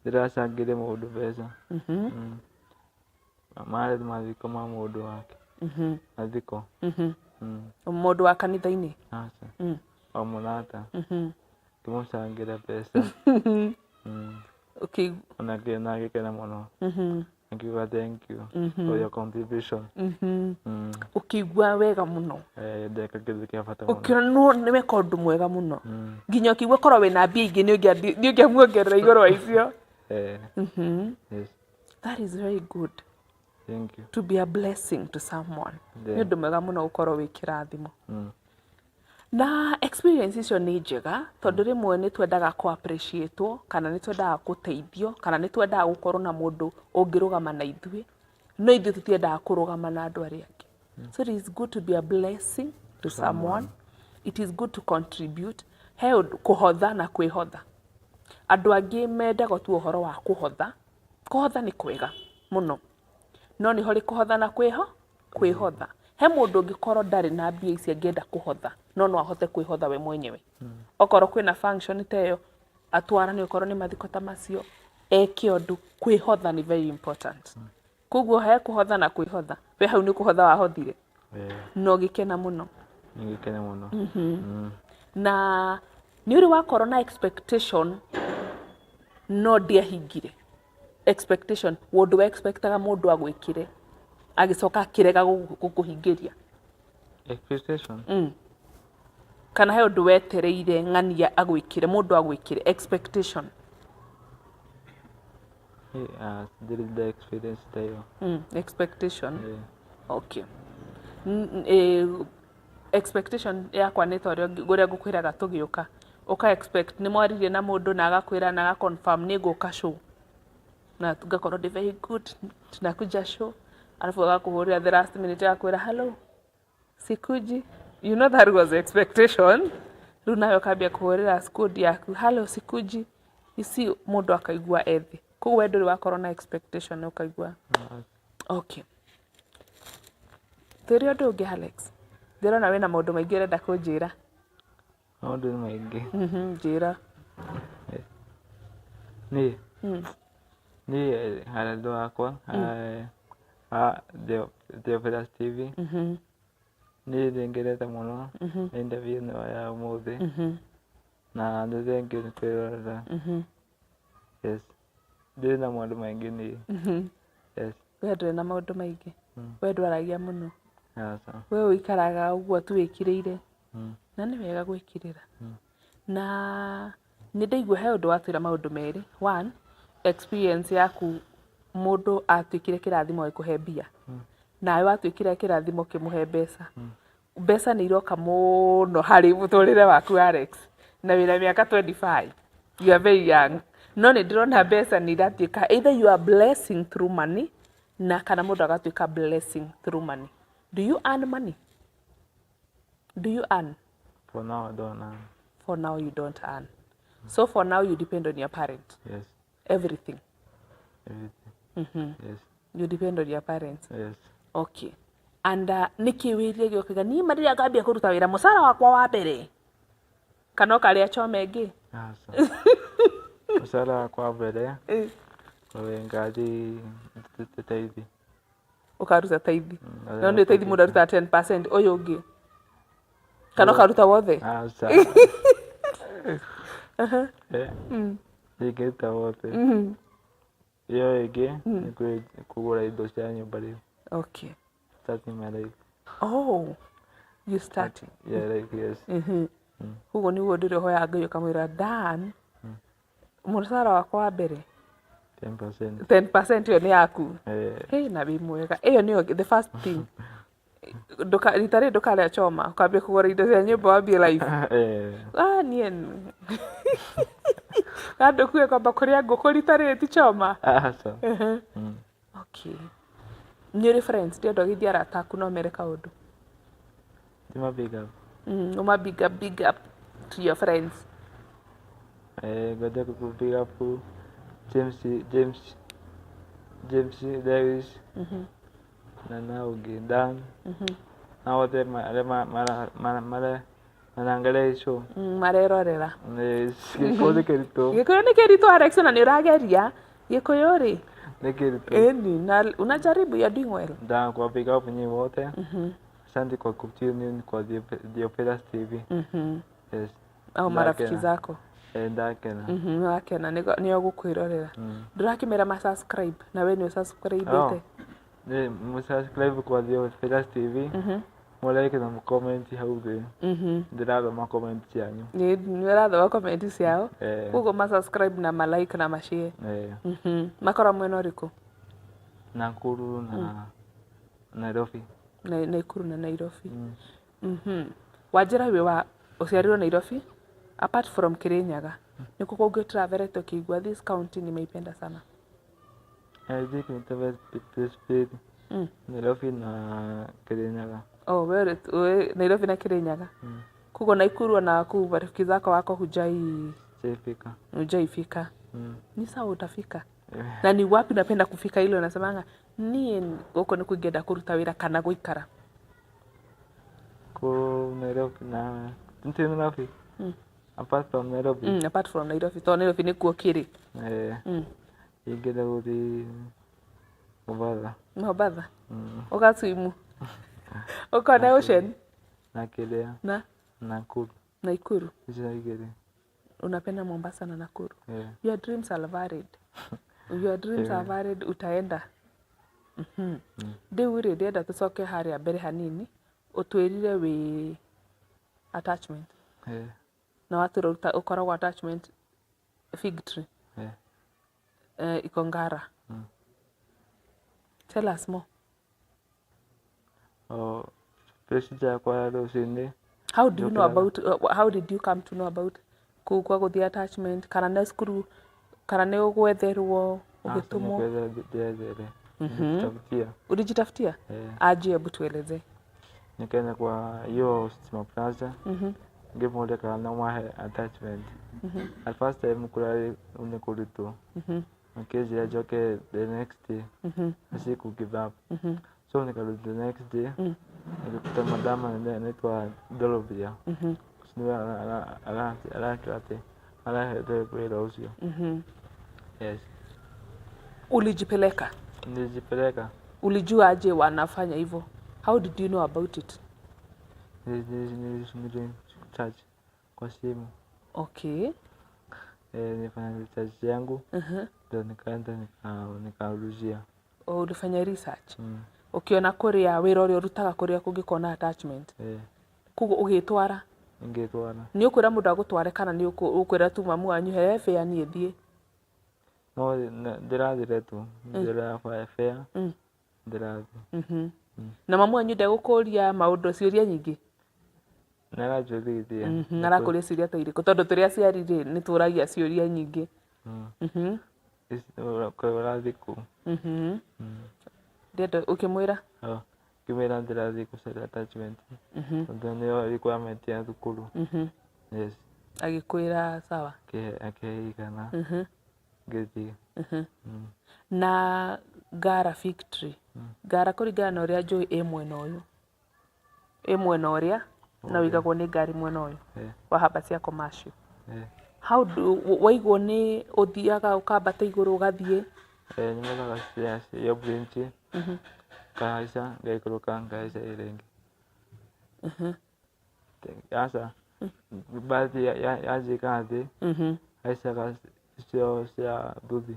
ndĩracangĩire mũndũ mbeca. Marĩ mathiko ma mũndũ wake. Mathiko. Mũndũ wa kanitha-inĩ? Aca. O mũrata. Ngĩmũcangĩra mbeca. Ona na agĩkena mũno. Akiuga thank you for your contribution. Ũkĩigua wega mũno? Eh, ndeka kĩndũ kĩa bata mũno. Ũkĩona nĩ weka ũndũ mwega mũno nginya ũkĩigua korwo wĩna mbia ingĩ nĩ ũngĩamuongerera igũrũ wa icio. Yes. That is very good. Thank you. To be a blessing to someone nĩ ũndũ mwega mũno gũkorwo wĩ kĩrathimo. Na experience icio nĩ njega tondũ rĩmwe nĩ twendaga kũ appreciate kana nĩ twendaga gũteithio kana nĩ twendaga gũkorwo na mũndũ ũngĩrũgama na ithuĩ, no ithuĩ tũtiendaga kũrũgama na andũ arĩa angĩ. So it is good to be a blessing to someone. It is good to contribute. He ũndũ kũhotha na kwĩhotha. Andũ angĩ mendaga tu ũhoro wa kũhotha. Kũhotha nĩ kwega mũno, no nĩ harĩ kũhotha na kwĩhotha. He mũndũ ũngĩkorwo ndarĩ na mbia ici angĩenda kũhotha, no no ahote kwĩhotha we mwenyewe. Okorwo kwĩna function ta ĩyo atwarane, okorwo nĩ mathiko ta macio, eke ũndũ. Kwĩhotha nĩ very important. Koguo he kũhotha na kwĩhotha. We hau nĩ kũhotha wahothire na ũgĩkena mũno? Nĩngĩkena mũno. Na Nĩ ũrĩ wakorwo na expectation no ndĩahingire? Expectation, ũndũ we expectaga mũndũ agwĩkĩre agĩcoka akĩrega gũkũhingĩria. Expectation. Kana he ũndũ wetereire ng'ania agwĩkĩre, mũndũ agwĩkĩre, expectation. Eh, ndirĩ nda experience ta ĩyo. Expectation. Eh. Okay. Expectation yakwa nĩ ta ũrĩa ngũkwĩraga tũgĩũka. Ũka expect nĩ mwaririe na mũndũ na agakwĩra na aga confirm nĩ ngũka show. Na ngakorwo ndĩ very good, tunakuja show. Alafu agakũhũrĩra the last minute agakwĩra hello, sikuji. You know that was expectation. Rĩu nawe ũkambia kũhũrĩra squad yaku, hello, sikuji. You see, mũndũ akaigua ethi. Koguo we ndũrĩ wakorwo na expectation ũkaigua. Okay. Twĩre ũndũ ũngĩ Alex. Ndĩrona wĩna maũndũ maingĩ ũrenda kũnjĩra. Maũndũ nĩ maingĩ. Njĩra. Niĩ niĩ harĩ andũ akwa a Theophilus TV, niĩ nĩ ngenete mũno nĩ interview ĩno ya ũmũthĩ na nĩ thengiũ nĩ kwĩrorera. Yes. Ndirĩ na maũndũ maingĩ niĩ. Yes. We ndũrĩ na maũndũ maingĩ. We ndwaragia mũno. Aca. We ũikaraga ũguo tu wĩkirĩire. Na nĩ wega gwĩkirĩra. Na nĩ ndaigua he ũndũ watwĩra maũndũ merĩ. One, experience yaku mũndũ atuĩkire kĩrathimo agĩkũhe mbia. Nawe watuĩkire kĩrathimo ũkĩmũhe mbeca. Mbeca nĩ iroka mũno harĩ mũtũrĩre waku Alex. Na wĩna mĩaka 25. You are very young. No nĩ ndĩrona mbeca nĩ iratuĩka either you are blessing through money na kana mũndũ agatuĩka blessing through money. Do you earn money? Do you earn? For now I don't earn. For now you don't earn. So for now you depend on your parents. Yes. Everything. Everything. Yes. You depend on your parents. Yes. Okay. And nĩkĩ wĩrie gĩũkaga niĩ ma rĩrĩa ngambia kũruta wĩra mũcara wakwa wa mbere kana ũkarĩa choma ĩngĩ? Aca. Mũcara wakwa wa mbere ngari taithi. Ũkaruta taithi. No nĩ taithi mũndũ arutaga 10% ũyũ ũngĩ kana ũkaruta wothe? Aca. Ndingĩruta wothe. Ĩyo ĩngĩ nĩ kũgũra indo cia nyũmba rĩu. Okay. Starting my life. Oh, you starting. Yeah, like yes. Koguo nĩguo ndĩrĩ ũhoyaga Ngai ũkamwĩra Dan, mũcara wakwa wa mbere 10%. 10% ĩyo nĩ yaku. Eh, Hey, na wĩ mwega. Ĩyo nĩyo the first thing. Ndũka rita rĩrĩ ndũkarĩa choma, ũkambia kũgũra indo cia nyũmba wambie life. Eh, Ah, niĩ kandũkue kwamba kũrĩa ngũkũ rita rĩrĩ ti choma. Aca. Okay. Nĩ ũrĩ friends, ndĩrenda ũgeithie arata aku no mere kaũndũ. Tima big up. Ũma big up, big up to your friends. Eh, ngwenda kũ big up James James James Lewis na ũngĩ Dan na othe arĩa maraangalia hii show. Marerorera. Yes, gĩkũyũ nĩ kĩritũ. Gĩkũyũ nĩ kĩritũ Alex, na nĩ ũrageria. Gĩkũyũ rĩ, Nĩ kĩritũ. Ĩni, na unajaribu, you are doing well. Nda kwa big up nyinyi wote. Asante kwa kutune in kwa Theophilus TV. Yes. Au marafiki Ndakena. zako. Eh, ndakena. Wakena nĩo gũkwĩrorera. Ndũrakĩmera ma subscribe na we nĩ ũsubscribĩte. Oh. Nĩ mũsubscribe kwa Theophilus TV. Mũlike na mũcomment hau thĩ. Ndĩrathoma comment cianyu. Nĩ ũrathoma comment ciao. Eh. Koguo ma subscribe na ma like na ma share. Eh, Makorwo mwena ũrĩkũ? Nakuru na Nairobi. Na Nakuru na Nairobi. Wanjĩra wĩ wa ũciarirwo Nairobi apart from Kirinyaga. Nĩ kũ kũngĩ ũtravelete ũkĩigua this county nimeipenda sana? I think nĩ place Nairobi na Kirinyaga. Oh, wewe we, Nairobi na Kirinyaga. Koguo Nakuru ona kuu marafiki zako wako hujai Sijaifika. Hujaifika. Ni sawa, utafika. Na ni wapi unapenda kufika ile unasemanga niĩ gũkũ nĩkuo ingĩenda kũruta wĩra kana gũikara? Ku Nairobi na nti Nairobi. Apart from Nairobi. Apart from Nairobi, tondũ Nairobi nĩkuo kĩrĩ. Eh, ingĩenda gũthiĩ Mombasa. Mombasa. Ũgaswimu. Ũkona ocean Na kĩrĩa na Nakuru. Nakuru. Icio igĩrĩ. Unapenda Mombasa na Nakuru? Yeah. Your dreams are valid. Your dreams are valid, utaenda. Rĩu rĩ, ndĩrenda tũcoke harĩa mbere hanini, ũtwĩrire wĩ attachment. Yeah. Na watwĩra ũkoragwo attachment Fig Tree. Yeah. Iko Ngara. Tell us more. Oh, procedure yakwa ya rũcinĩ. How do you know Njũkĩraga. about how did you come to know about kũu kwa gũthiĩ attachment, kana nĩ cukuru, kana nĩ ũgwetherwo ũgĩtũmwo? Ndĩethere. Nilitafutia. Ulijitafutia? Eh. Aje, hebu tueleze. Nikaenda kwa hiyo Stima Plaza. Ngĩmũria kana no mahe attachment. At first time kũrarĩ nĩ kũritũ. Makĩnjĩra njoke the next day. Na siku give up. So nikarudi the next day. Nikakuta madam anaitwa Dorovia. Nĩwe arahete wĩra ũcio. Yes. Ulijipeleka? Nilijipeleka. Ulijua aje wanafanya hivyo? How did you know about it? Nili search kwa simu. Eh, nilifanya research yangu ndio nikaenda nikaulizia. O, ulifanya research? Ũkĩona kũrĩa wĩra ũrĩa ũrutaga kũrĩa kũngĩkorwo na attachment? Eh. Koguo ũgĩtwara? Ngĩtwara. Nĩ ũkwĩra mũndũ agũtware kana nĩ ũkwĩra tu mamu wanyu he fare niĩ thiĩ? No ndĩrathire tu ndĩra fare ndĩrathiĩ. Na mamu wanyu ndegũkũria maũndũ ciũria nyingĩ? Nĩaranjũrithia. Arakũria ciũria ta irĩkũ? Tondũ tũrĩ aciari rĩ, nĩ tũragia ciũria nyingĩ. Ũrathiĩ kũ? Ndĩrenda ũkĩmwĩra? Oh, ngĩmwĩra ndĩrathiĩ gũcaria attachment tondũ nĩyo requirement ya thukuru. Yes. Agĩkwĩra sawa? Akĩhe igana ngĩthiĩ. Na Ngara Fig Tree. Ngara kũringana na ũrĩa njũĩ ĩ mwena ũyũ. Ĩ mwena ũrĩa na ũigagwo nĩ ngari mwena ũyũ. Wahamba cia commercial. How do waigwo nĩ ũthiaga ũkambata igũrũ ũgathiĩ? Eh, nyumbaga stairs iyo bridge ngahaica ngaikũrũka ngahaica ĩrĩa ĩngĩ. Aca mbathi yanjika thĩ haicaga icio cia nduthi.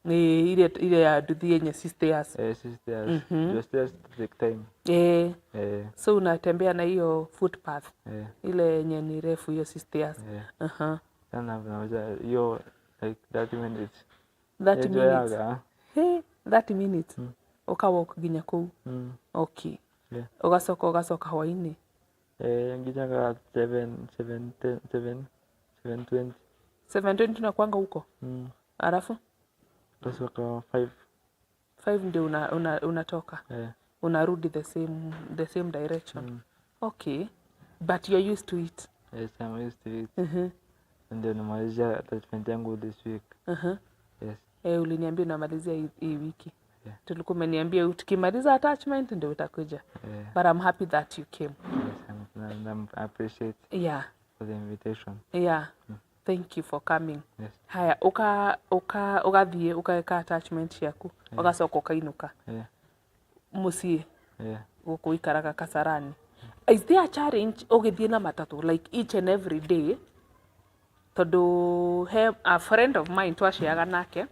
Nĩ ile ya nduthi yenye si stairs. Eh, si stairs. The stairs take time. So unatembea na hiyo footpath. Ile yenye ni refu, hiyo si stairs. Sana naweza hiyo like 30 minutes. 30 minutes. Nĩnjoyaga. Hey, 30 minutes. Ũka walk nginya kũu. Okay. Yeah. Ũgacoka ũgacoka hwainĩ. Eh, nginyaga 7 7 10 7 7:20. 7:20 unakuanga huko? Alafu? Ngacoka 5. 5 ndio unatoka. Eh. Unarudi the same direction. Okay. But you're used to it. Yes, I'm used to it. Ndio namalizia attachment yangu this week. Yes. Eh, uliniambia unamalizia hii wiki. Yeah. Tulikuwa umeniambia tukimaliza attachment ndio utakuja. Yeah. But I'm happy that you came. Yes, I appreciate for the invitation. Yeah. Thank you for coming. Yes. Haya, uka uka ugathiĩ ũgeka attachment ciaku, ũgacoka ũkainũka mũciĩ gũkũ ũikaraga Kasarani. Is there a challenge ũgĩthiĩ na matatũ like each and every day? Tondũ he a friend of mine twaciaga nake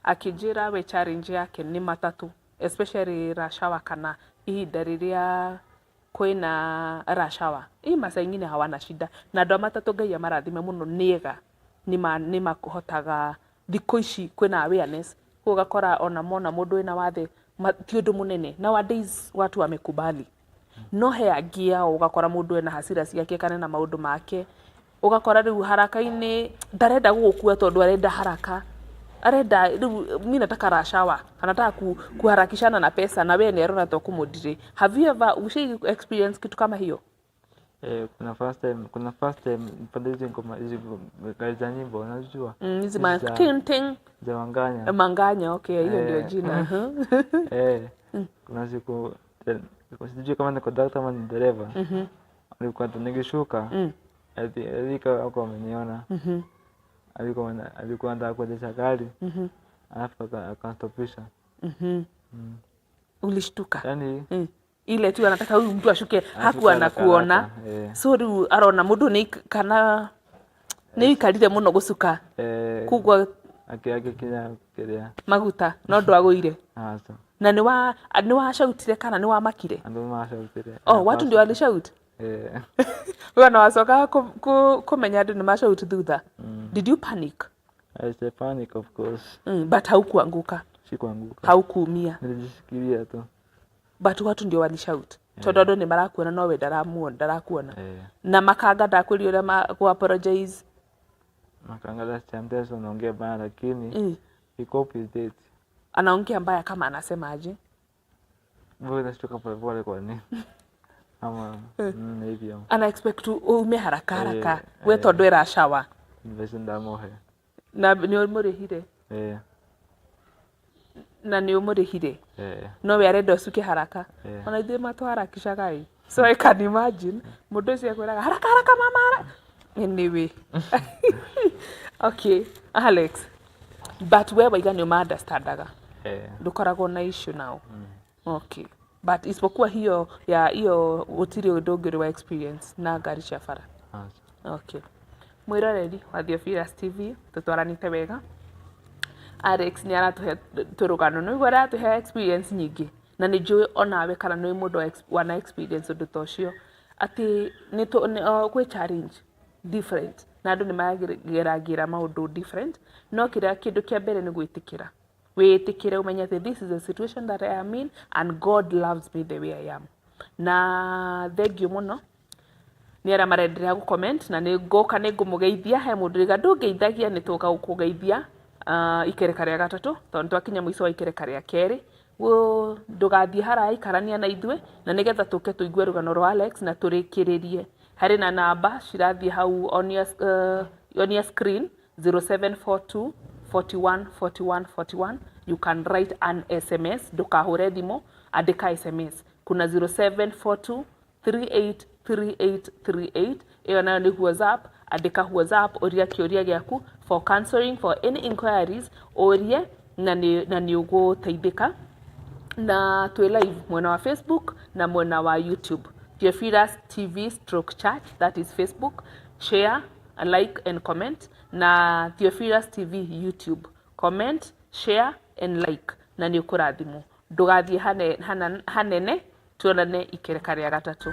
akĩnjĩra we challenge yake nĩ matatũ, especially rush hour kana ihinda rĩrĩa kwĩna rush hour. Hii masaa ingine hawana shida na andũ a matatũ Ngai amarathime mũno nĩega nĩ mahotaga thikũ ici kwĩna awareness, koguo ũgakora ona mona mũndũ wĩna wathe ti ũndũ mũnene. Nowadays watu wamekubali, no he angĩ ao ũgakora mũndũ ena hasira ciake kana ena maũndũ make, ũgakora rĩu haraka-inĩ ndarenda gũgũkua tondũ arenda haraka, arenda rĩu mi nataka rush hour, anataka kuharakishana na pesa na we nĩ arona to kũmũdirĩ. Have you ever ushai experience kitu kama hiyo? Eh, kuna first time nipande hizi ngoma, hizi gari za nyimbo, unajua? Hizi ma Za ting ting. Za Manganya. Manganya, okay, hiyo ndio jina. Eh, kuna siku sijui kama ni kondakta ama ni dereva. Alikuwa nikishuka ati alikuwa hapo ameniona. Alikuwa anataka kuendesha gari. Alafu akastopisha. Ulishtuka? Yaani Ile tu anataka huyu mtu ashuke, hakuwa haraka anakuona. Haraka, eh. So rĩu arona mũndũ nĩ kana Nĩ ũikarire mũno gũcuka. Eh, Kugua agĩkinya kĩrĩa. Maguta no ndwagũire. Aca. Na nĩ washoutire kana nĩ wamakire? Andũ mashoutire. Oh, watu ndio walishout. Eh. We ona wacokaga kũmenya andũ nĩ mashout thutha. Did you panic? I say panic, of course. But haukuanguka? Sikuanguka. Haukuumia? Nilijishikilia tu. But watu ndio walishout tondũ andũ nĩ marakuona no we ndaramuona, ndarakuona. Eh. Na makanga ndakwĩria ũrĩa ku apologize? Makanga last time anaongea baya lakini he cope with it. Anaongea mbaya kama anasema aje? Wewe unashtuka polepole kwa nini? Ama hivyo. Ana expect ume haraka haraka. We tondũ ĩracawa. Mbeca ndamuhe. Na nĩ ũmũrĩhire? Eh. Na nĩ ũmũrĩhire? Eh. No we arenda ũcuke haraka. Eh. Ona ithuĩ matũharakishaga ĩ, so I can imagine mũndũ ũcio ekwĩraga haraka haraka mama haraka. Anyway, okay Alex, but we waiga nĩ ũma-understandaga? Eh. Ndũkoragwo na issue nao? Okay, but isipokuwa hiyo ya hiyo, gũtirĩ ũndũ ũngĩ ũrĩ wa experience na ngari cia bara? Aca. Okay, mwĩroreri wa Theophilus TV, tũtwaranĩte wega. Alex nĩ aratũhe tũrũgano, nĩguo aratũhe experience nyingĩ, na nĩ njũĩ onawe kana nĩ mũndũ wana experience ũndũ ta ũcio, atĩ nĩ kwĩ challenge different na andũ nĩ mageragĩra maũndũ different, no kĩrĩa kĩndũ kĩa mbere nĩ gwĩtĩkĩra, wĩtĩkĩre, ũmenye atĩ this is the situation that I am in and God loves me the way I am. Na thank you mũno nĩ arĩa marenderea gũ comment, na nĩ ngũka nĩ ngũmũgeithia. He mũndũ rĩga ndũngeithagia, nĩ tũka gũkũgeithia ikereka rĩa gatatũ, tondũ twakinya mũico wa ikereka rĩa kerĩ. Ndũgathiĩ haraya, ikarania na ithuĩ na nĩgetha tũke tũigue rũgano rwa Alex na tũrĩkĩrĩrie. Harĩ na namba cirathiĩ hau on your screen, 0742 41 41 41. You can write an SMS, ndũkahũre thimũ, andĩka SMS. Kuna 0742 383838, ĩyo nayo nĩ WhatsApp. Andĩka WhatsApp, ũria kĩũria gĩaku for counseling, for any inquiries, ũrie na nĩ ũgũteithĩka. Na twĩ live mwena wa Facebook na mwena wa YouTube, Theophilus TV stroke Church, that is Facebook. Share, like and comment. Na Theophilus TV YouTube, comment, share and like, na nĩ ũkũrathimwo. Ndũgathiĩ hanene, tuonane ikereka rĩa gatatũ.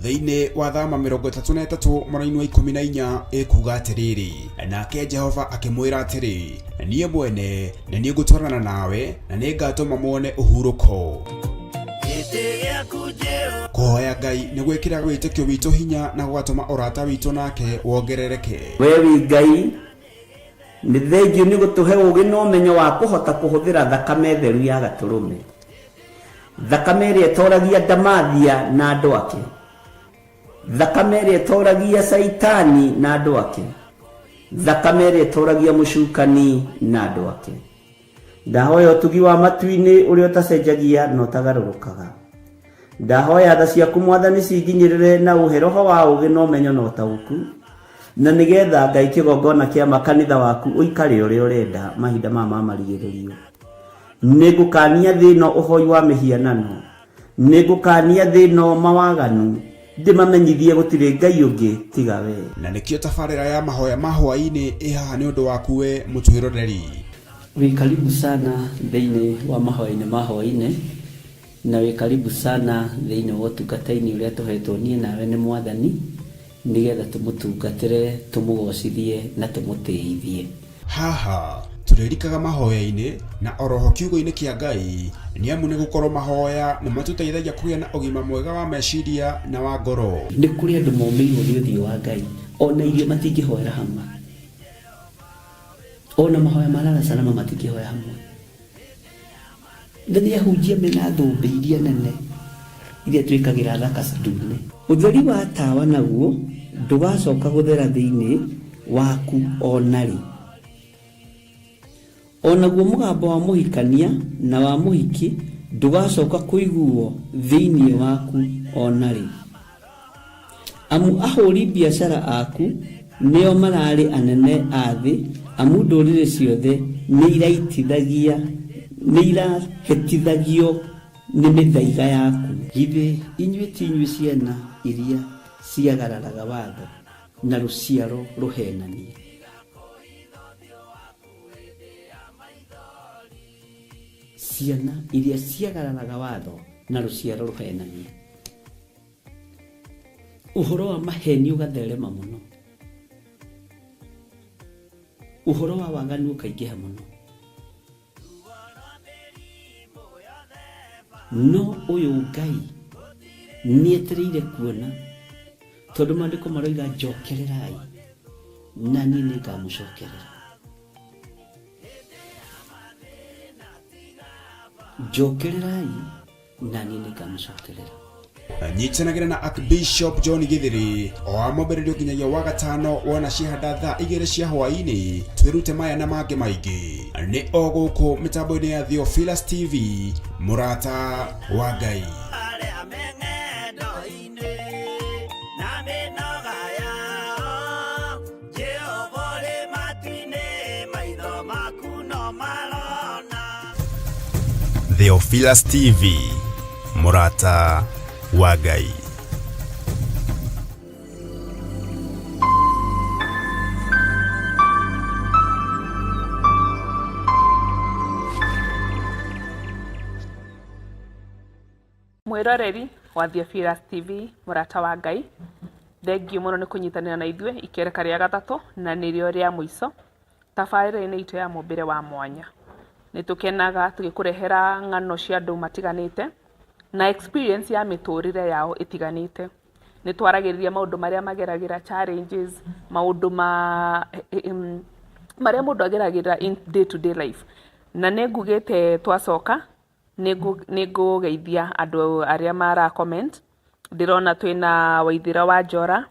Thĩinĩ wa Thama 33 mũraini wa 14 ĩkuga atĩrĩrĩ, nake Jehova akĩmwĩra atĩrĩ, niĩ mwene nĩ niĩ ngũtwarana nawe na nĩ ngatũma muone ũhurũko. Kũhoya Ngai nĩ gwĩkĩraga wĩtĩkio witũ hinya na gũgatũma ũrata witũ nake wongerereke. We wĩ Ngai, nĩ thengiũ nĩ gũtũhe ũũgĩ na ũmenyo wa kũhota kũhũthĩra thakame theru ya gatũrũme, thakame ĩrĩa ĩtoragia ndamathia na andũ ake, thakame ĩrĩa ĩtoragia caitani na andũ ake, thakame ĩrĩa ĩtoragia mũcukani na andũ ake. Ndahoya ũtugi wa matu-inĩ ũrĩa ũtacenjagia na ũtagarũrũkaga. Ndahoya tha ciaku, Mwathani, cinginyĩrĩre na ũhe roho wa ũũgĩ na ũmenyo na ũtaũku, na nĩgetha Ngai kĩgongona kĩa makanitha waku ũikare ũrĩa ũrenda mahinda maya ma marigĩrĩrio. Nĩ ngũkania thĩ ĩno ũhoi wa mĩhianano, nĩ ngũkania thĩ ĩno mawaganu, ndĩmamenyithie gũtirĩ Ngai ũngĩ tiga we. Na nĩkĩo tabarĩra ya mahoya ma hwaĩ-inĩ ĩ haha nĩ ũndũ waku we mũtwĩroreri. Wĩ karibu sana thĩinĩ wa mahoya-inĩ ma hwaĩ-inĩ, na wĩ karibu sana thĩinĩ wa ũtungata-inĩ ũrĩa tũhetwo niĩ nawe nĩ Mwathani, nĩgetha tũmũtungatĩre, tũmũgocithie na tũmũtĩithie. Haha tũrĩrikaga mahoya-inĩ na oroho kiugo-inĩ kĩa Ngai, nĩ amu nĩ gũkorwo mahoya nĩ matũteithagia kũgĩa na ũgima mwega wa meciria na wa ngoro. Nĩ kũrĩ andũ momĩirwo nĩ ũthiũ wa Ngai, ona irio matingĩhoera hamwe, ona mahoya ma lala salama matingĩhoya hamwe, na nĩ ahunjia mena thũmbĩ iria nene iria twĩkagĩra thaka ndune. Ũtheri wa tawa naguo ndũgacoka gũthera thĩinĩ waku ona rĩ. Onaguo mũgambo wa mũhikania na wa mũhiki ndũgacoka kũiguo thĩinĩ waku ona rĩ. Amu ahũri biacara aku nĩo mararĩ anene a thĩ, amu ndũrĩrĩ ciothe nĩiraitithagia nĩirahĩtithagio nĩ mĩthaiga yaku. Githĩ inyuĩ ti inyuĩ ciana iria ciagararaga watho, na rũciaro rũheenanie? Ciana iria ciagararaga watho, na rũciaro rũheenanie. Ũhoro wa maheni ũgatherema mũno, ũhoro wa waganu ũkaingĩha mũno. No ũyũ Ngai nĩetereire kuona, tondũ maandĩko maroiga njokererai na niĩ nĩngamũcokerera. Njokererai na niĩ nĩngamũcokerera. Nyitanagĩra na Archbishop John Githiri o wa mwambĩrĩrio nginyagia wa gatano wona ciahanda thaa 2 cia hwaĩ-inĩ, twĩrute maya na mangĩ maingĩ nĩ o gũkũ mĩtambo-inĩ ya Theophilus TV, mũrata wa Ngai. Arĩa me ng'endo-inĩ na mĩnoga yao, Jehova ũrĩ matu-inĩ, maitho maku no marona. Theophilus TV, mũrata wa Ngai. Mwĩroreri wa Theophilus TV, mũrata wa Ngai, thengiũ mũno nĩ kũnyitanĩra na ithuĩ ikereka rĩa gatatũ na nĩrĩo rĩa mũico tabarĩra-inĩ itũ ya mũmbĩre wa mwanya. Nĩ tũkenaga tũgĩkũrehera ng'ano cia andũ matiganĩte na experience ya mĩtũrĩre yao ĩtiganĩte. Nĩ twaragĩrĩria maũndũ marĩa mageragĩra challenges, maũndũ ma marĩa mũndũ ageragĩra in day to day life. Na nĩ ngugĩte twacoka nĩ ngũgeithia andũ arĩa mara comment. Ndĩrona twĩna Waithĩra wa Njora,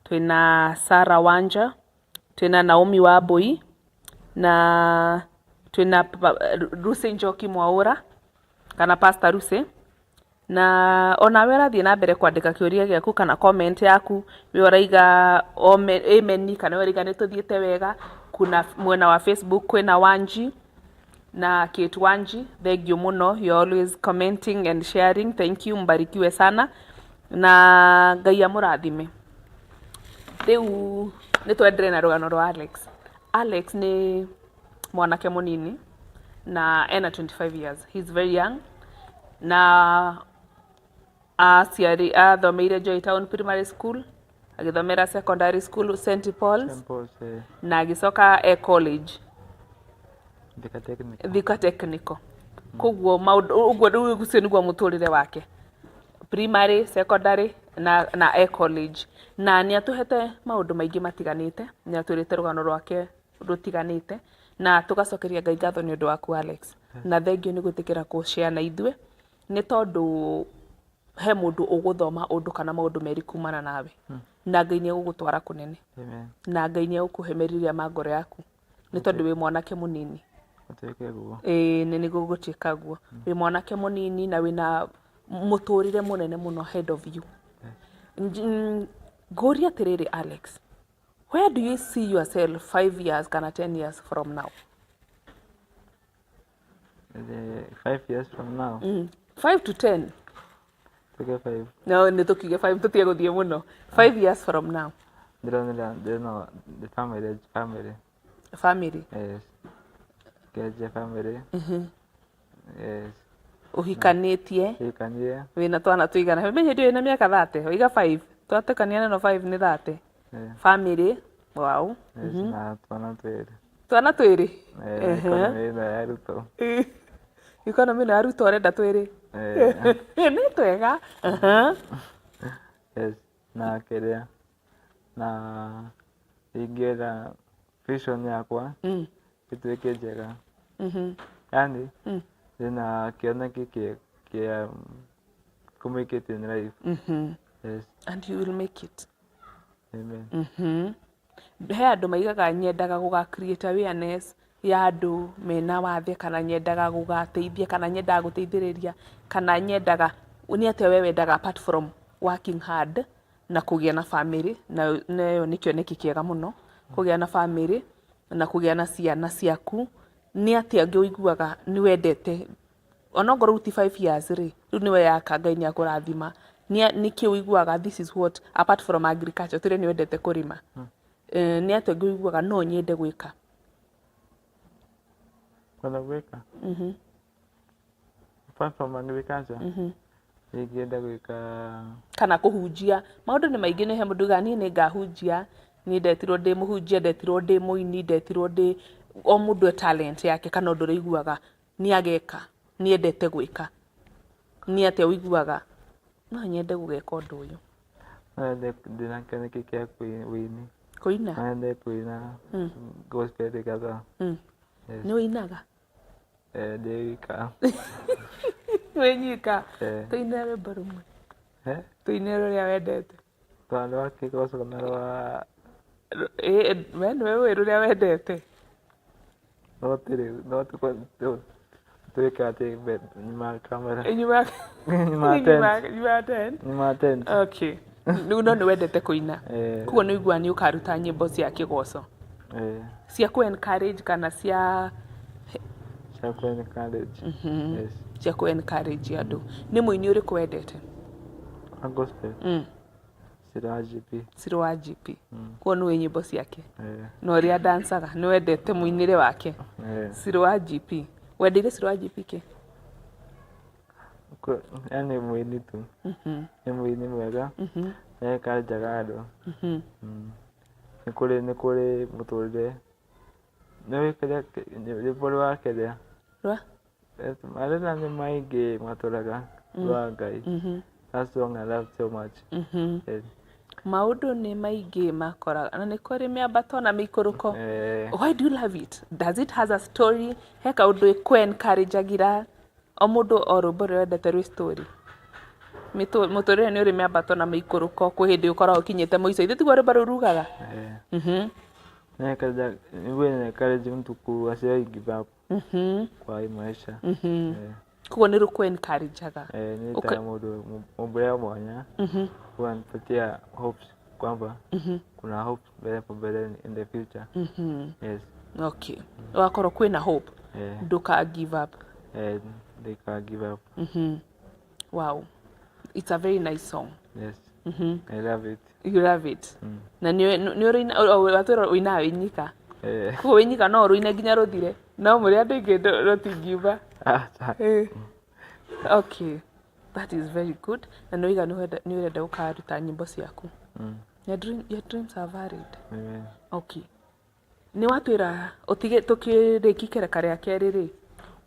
twĩna Sarah Wanja, twĩna Naomi Wambui, na twĩna Lucy Njoki Mwaũra, kana Pastor Lucy. Na onawe ũrathiĩ na mbere kwandĩka kĩũria gĩaku kana comment yaku, we ũraiga amen kana we ũraiga nĩ tũthiĩte wega. Kuna mwena wa Facebook kwĩna Wanji na Kate Wanji, thengiũ mũno, you are always commenting and sharing, thank you, mbarikiwe sana na Ngai amũrathime. Rĩu nĩ twenderee na rũgano rwa Alex. Alex nĩ mwanake mũnini na ena 25 years, he is very young na aciari athomeire Joy Town Primary School, agĩthomera secondary school St Paul's, St. Paul's, eh, na agĩcoka e college Thika Technical. Thika Technical. Koguo maũndũ ũguo rĩu ũcio nĩguo mũtũrĩre wake, primary, secondary na e college. Na nĩ atũhete maũndũ maingĩ matiganĩte, nĩ atwĩrĩte rũgano rwake rũtiganĩte, na tũgacokeria Ngai ngatho nĩ ũndũ waku Alex. Na thengiũ nĩ gwĩtĩkĩra kũ share na ithuĩ, nĩ tondũ he mũndũ ũgũthoma ũndũ kana maũndũ merĩ kumana nawe, na Ngai nĩ egũgũtwara kũnene. Amen. Na Ngai nĩ egũkũhe merirĩria ma ngoro yaku, nĩ tondũ wĩ mwanake mũnini. Gũtuĩke guo. Ĩĩ nĩ gũgũtuĩka guo. Wĩ mwanake mũnini na wĩna mũtũrĩre mũnene mũno ahead of you. Ngũrie atĩrĩrĩ Alex, where do you see yourself 5 years kana 10 years from now? The 5 years from now. 5 to 10. Tuge 5. No, nĩ tũkiuge 5 tũtige gũthiĩ mũno. 5 years from now. Ndĩronera ndĩrona the family family. Family. Yes. Kĩanjia family. Yes. Ũhikanĩtie. Hikanie. Wĩna twana tũigana? Menye ndĩ na mĩaka 30, waiga 5. Twatũkania neno 5 nĩ 30. Yeah. Family. Wow. Yes, na twana twĩrĩ. Twana twĩrĩ. Eh, economy ĩno ya Ruto. Economy ĩno ya Ruto ũrenda twĩrĩ. Eh, Nĩ twega. Yes, na kĩrĩa na ingĩenda vision yakwa ĩtuĩke njega. Yani ndĩna kĩoneki kĩa kũ make it in life. Yes. And you will make it. Amen. He andũ maigaga nyendaga gũga create awareness ya andũ mena wathe, kana nyendaga gũgateithia, kana nyendaga gũteithĩrĩria, kana nyendaga nĩ atĩa we wendaga apart from working hard. Na kũgĩa na bamĩrĩ, na ĩyo nĩ kĩoneki kĩega mũno, kũgĩa na bamĩrĩ na kũgĩa na ciana ciaku. Nĩ atĩa ũngĩ ũiguaga nĩ wendete onokorwo rĩu ti 5 years rĩ, rĩu nĩ weyaka, Ngai nĩ akũrathima, nĩkĩ ũiguaga this is what, apart from agriculture, tũrĩ nĩ wendete kũrĩma, nĩ atĩa ũngĩ ũiguaga no nyende gwĩka? Kwenda gwĩka apart from agriculture, ingĩenda gwĩka Kana kũhunjia. Maũndũ nĩ maingĩ. Nĩ he mũndũ ugaga, "Niĩ nĩ ngahunjia, niĩ ndetirwo ndĩ mũhunjia, ndetirwo ndĩ mũini, ndetirwo ndĩ." O mũndũ e talent yake kana ũndũ ũrĩa ũiguaga nĩ ageka, nĩ endete gwĩka. Nĩ atĩa ũiguaga no nyende gũgeka ũndũ ũyũ? No nyende, ndĩna kĩoneki kĩa wĩini. Kũina? No nyende kũina gospel kadhaa. Yes. Nĩ ũinaga? Eh, ndĩ wika. Wĩ nyika? Eh. Tũine rwĩmbo rũmwe. Eh? Tũine rũrĩa wendete. Rwa rwa kĩgoco kana rwa We nĩwe ũĩ rũrĩa wendete. No tĩrĩ no twĩke atĩ nyuma ya kamera. Nyuma Nyuma ya tent. Nyuma ya tent. Nyuma ya tent. Okay, rĩu no nĩ wendete kũina? Eh. Koguo nĩ ũiguaga nĩ ũkaruta nyĩmbo cia kĩgoco? Eh. Cia kũ encourage kana cia Cia kũ encourage. Yes. Cia kũ encourage andũ. Nĩ mũini ũrĩkũ wendete? A gospel. Sir wa GP. Sir wa GP. Koguo nĩ ũĩ nyĩmbo ciake? Eh. Na ũrĩa dancaga, nĩ wendete mũinĩre wake? Eh. Sir wa GP. Wendeire Sir wa GP kĩ? Yani mũini tu. Nĩ mũini mwega. Nĩ encourageaga andũ. Nĩ kũrĩ mũtũrĩre. Nĩ ũĩ kĩrĩa rwĩmbo rwa kĩrĩa? Rwa? Marĩra nĩ maingĩ matũraga rwa Ngai. That song I love so much. Yes. Maũndũ nĩ maingĩ makoraga na nĩ kũrĩ mĩambato na mĩikũrũko. Eh. Why do you love it? Does it has a story? He kaũndũ ĩkũ encourage-agira? O mũndũ o rwĩmbo rũrĩa wendete rwĩ story. Mũtũrĩre nĩ ũrĩ mĩambato na mĩikũrũko, kwĩ hĩndĩ ũkoragwo ũkinyĩte mũico. Ithe tiguo rwĩmbo rũu rugaga? Eh. Niguo ina encourage mtu ku asiwahi give up kwa hii maisha. Eh. Koguo nĩ rũkũ encourage-aga. Eh, nĩ ta mũndũ mũmbĩre mwanya huwa anipatia hopes kwamba kuna hope mbele hapo mbele in the future. Yes. Okay, wakorwo kwĩna hope, Eh, ndũka give up. Eh, they can give up. Wow, it's a very nice song. Yes. I love it. You love it. Na nĩ nĩ ũrĩina, watwĩra ũinaga wĩ nyika? Eh. Koguo wĩ nyika no ũrũine nginya rũthire, no mũrĩ andũ aingĩ rũtingiuma. Acha. Eh. Okay, that is very good. Na nĩ waiga nĩ ũrenda gũkaruta nyĩmbo ciaku. Your dreams are valid. Amen. Okay, nĩ watwĩra ũtige tũkĩrĩki kĩreka rĩa kerĩ rĩ,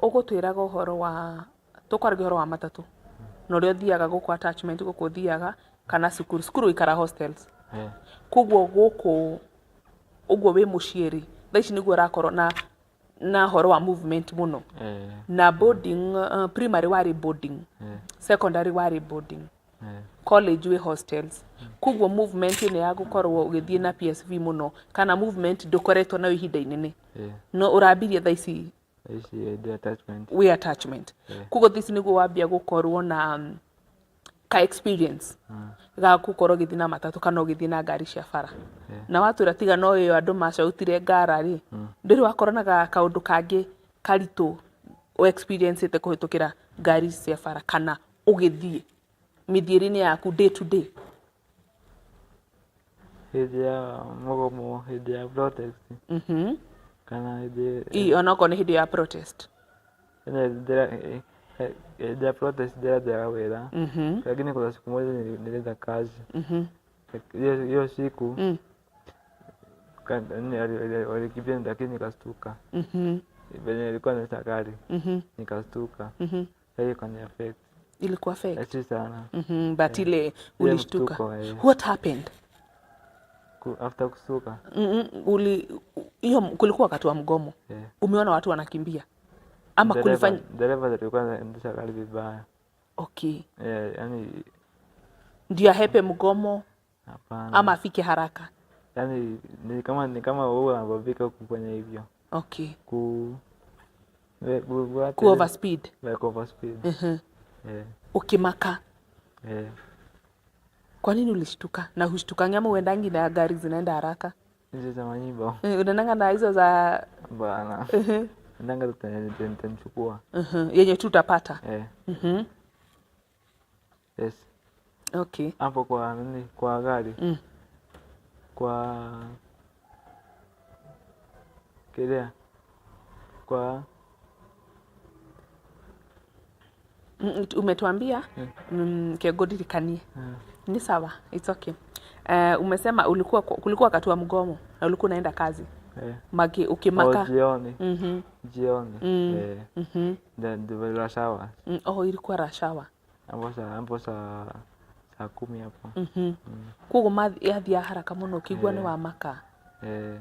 ũgũtwĩraga ũhoro wa tũkwaragia ũhoro wa matatũ na ũrĩa ũthiaga gũkũ attachment, gũkũ ũthiaga kana cukuru, cukuru ũikara hostels? Eh. Koguo gũkũ ũguo wĩ mũciĩ rĩ, thaa ici nĩguo ũrakorwo na ũhoro wa movement mũno? Eh. Na boarding, primary warĩ boarding? Eh. Secondary warĩ boarding? Eh. College wĩ hostels. Koguo movement ĩno ya gũkorwo ũgĩthiĩ na PSV mũno kana movement ndũkoretwo nayo ihinda inene? Eh. No ũrambirie thaa ici? Ici the attachment. Wĩ attachment. Koguo thaa ici nĩguo wambia gũkorwo na ka experience ga gũkorwo ũgĩthiĩ na matatũ kana ũgĩthiĩ na ngari cia bara. Na watwĩra tiga no ĩyo andũ macautire ngara rĩ, ndũrĩ wakorwo na kaũndũ kangĩ karitũ o experience ĩte kũhĩtũkĩra ngari cia bara kana ũgĩthiĩ mĩthiĩre-inĩ yaku day to day? Hĩndĩ ya mũgomo, hĩndĩ ya protest kana hĩndĩ Ĩ, onokorwo nĩ hĩndĩ ya protest. Hĩndĩ ya protest ndĩrathiaga wĩra, lakini kuna siku moja nilienda kazi. Hiyo hiyo siku walikimbia, lakini nikastuka venye nilikuwa naendesha gari, nikastuka. Sasa ikani affect. Ilikuwa affect? Si sana. But ile ulishtuka. Mshtuko, eh. What happened? After kustuka. Uli hiyo kulikuwa wakati wa mgomo? Eh. Umeona watu wanakimbia ama Dereva kulifanya dereva alikuwa anaendesha gari vibaya. Eh, yani Ndio ahepe mgomo? Hapana. Ama afike haraka? Yani ni kama wewe unababika kufanya hivyo. Ku overspeed. Like overspeed. Eh. Ukimaka. Eh. Kwa nini ulishtuka? Na hushtukangi ama uendangi na gari zinaenda haraka? Hizo za manyimbo. Unaendanga na hizo za Bana. Ndanga tutanichukua. Yenye tu utapata. Eh. Yes. Okay. Hapo kwa nini? Kwa gari. Kwa kile kwa Umetuambia kegodirikanie. Ni sawa, it's okay. Umesema ulikuwa kulikuwa wakati wa mgomo na ulikuwa unaenda kazi. Eh. Maki Oh, ukimaka. jioni. Jioni. Eh. Then the rush hour. Oh, ilikuwa rush hour. Hapo saa 10 hapo. Koguo yathiaga haraka muno ukigua ni wamaka. Eh.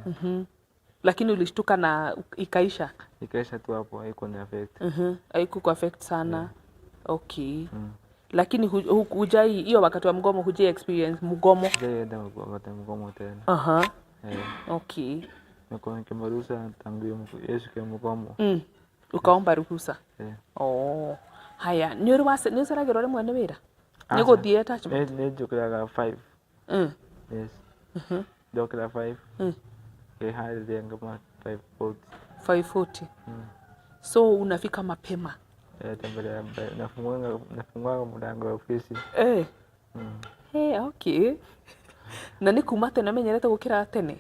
Lakini ulishtuka na ikaisha. Ikaisha tu hapo, haikuwa ni affect. Haikuku affect sana. Okay. Lakini hujai hiyo wakati wa mgomo hujai experience mgomo? Sijaienda wakati wa mgomo tena. Eh. Okay. Nilikuwa nikiomba ruhusa tangu hiyo siku ya mgomo. Ukaomba ruhusa? Eh. Oh. Haya, nĩ ũrĩ nĩ ũceragĩrwo rĩmwe nĩ wĩra? Nĩ Aca. gũthiĩ attachment? Nĩ njũkĩraga 5. Yes. Ndokĩra 5. Ngeharĩria ngama 5:40. 5:40. So unafika mapema. Eh, tembelea mbele. Nafunguanga mlango wa ofisi. Hey, okay. Na nĩ kuma tene menyerete gũkĩra tene?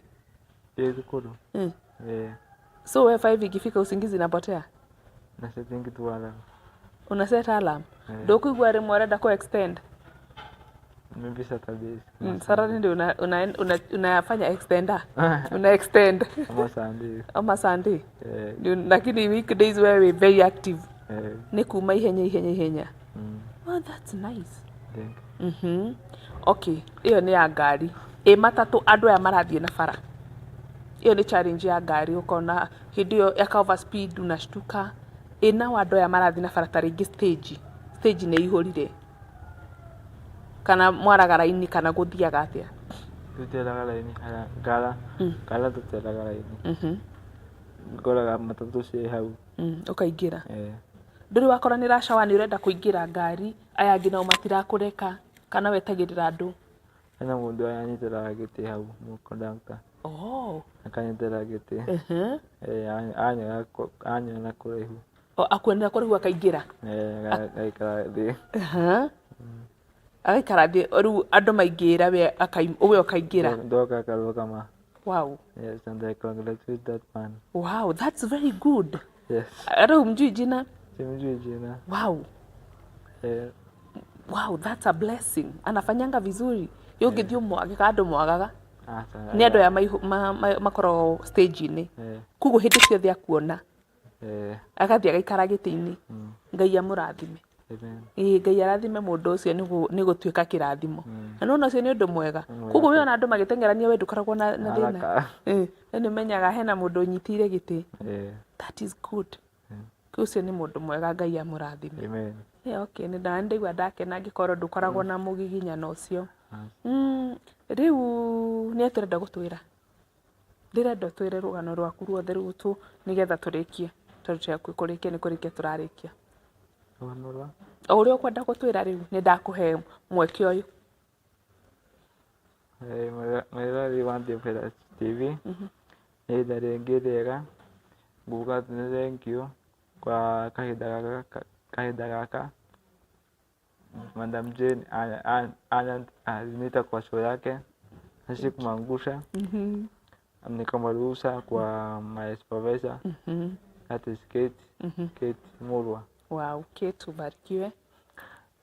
Ĩ thukuru. Eh. So we 5 ikifika usingizi inapotea? Na setting tu alarm. Una set alarm? Ndũkũigua rĩmwe ũrenda ku extend? Maybe Saturdays. Saturday ndio unafanya extender. Una extend. Ama Sunday. Ama Sunday. Eh. Ndio, lakini weekdays wewe very active. Eh. Nĩ kuma ihenya ihenya ihenya. Oh, that's nice. Thank you. Okay, ĩyo nĩ ya ngari. Ĩ matatũ andũ aya marathiĩ na bara. Ĩyo nĩ challenge ya ngari ũkona hĩndĩ ĩyo yaka overspeed unashtuka. Ĩ nao andũ aya marathiĩ na bara ta rĩngĩ stage. Stage nĩ ihũrire. Kana mwaraga raini kana gũthiaga atĩa? Tũteraga raini harĩa ngara. Ngara tũteraga raini. Ngoraga matatũ ciĩ hau. Ũkaingĩra. Eh. Ndũrĩ wakora nĩ rush hour nĩ ũrenda kũingĩra ngari, aya angĩ nao matirakũreka kana wetagĩrĩra andũ? Hena mũndũ anyitĩraga gĩtĩ hau, kondakta. Oh. Akanyitĩra gĩtĩ. Eh, anyona kũraihu. O, akuonera kũraihu akaingĩra? Eh, agaikara thĩ. Agaikara thĩ, rĩu andũ maingĩra we ũkaingĩra. Ndoka akarũgama. Wow. Yes, and I congratulate that man. Wow, that's very good. Yes. Hata humjui jina? Simjui jina. Wow. Eh. Wow, that's a blessing. Anafanyanga vizuri. Yo ũngĩthiĩ ũmwage kana andũ mwagaga. Aca. Nĩ andũ aya makoragwo stage-inĩ. Eh. Koguo hĩndĩ ciothe akuona. Eh. Agathiĩ agaikara gĩtĩ-inĩ. Ngai amũrathime. Amen. Ĩĩ, Ngai arathime mũndũ ũcio nĩ gũtuĩka kĩrathimo. Na nĩwona ũcio nĩ ũndũ mwega. Koguo we ona andũ magĩteng'erania we ndũkoragwo na thĩna. Haraka. Ĩĩ, we nĩũmenyaga hena mũndũ ũnyitĩire gĩtĩ. Eh. That is good. Ũcio nĩ mũndũ mwega Ngai amũrathime. Amen. Okay, nĩ ndaigua ndakena angĩkorwo ndũkoragwo na mũgiginyano ũcio. Rĩu nĩ atĩa ũrenda gũtwĩra? Ndĩrenda ũtwĩre rũgano rwaku ruothe rĩu tu nĩgetha tũrĩkie. Tondũ twĩ hakuhĩ kũrĩkia nĩ kũrĩkia tũrarĩkia. Rũgano rwa? O ũrĩa ũkwenda gũtwĩra rĩu nĩ ndakũhe mweke ũyũ. Eh, mwĩroreri wa Theophilus TV. Nĩ ihinda rĩngĩ rĩega nguga atĩ nĩ thank you kwa kahinda gaka. Madam Jane aliniita kwa show yake na sikumwangusha. Nikaomba ruhusa kwa my supervisor. That is Kate. Kate Murwa. Wow, Kate ubarikiwe.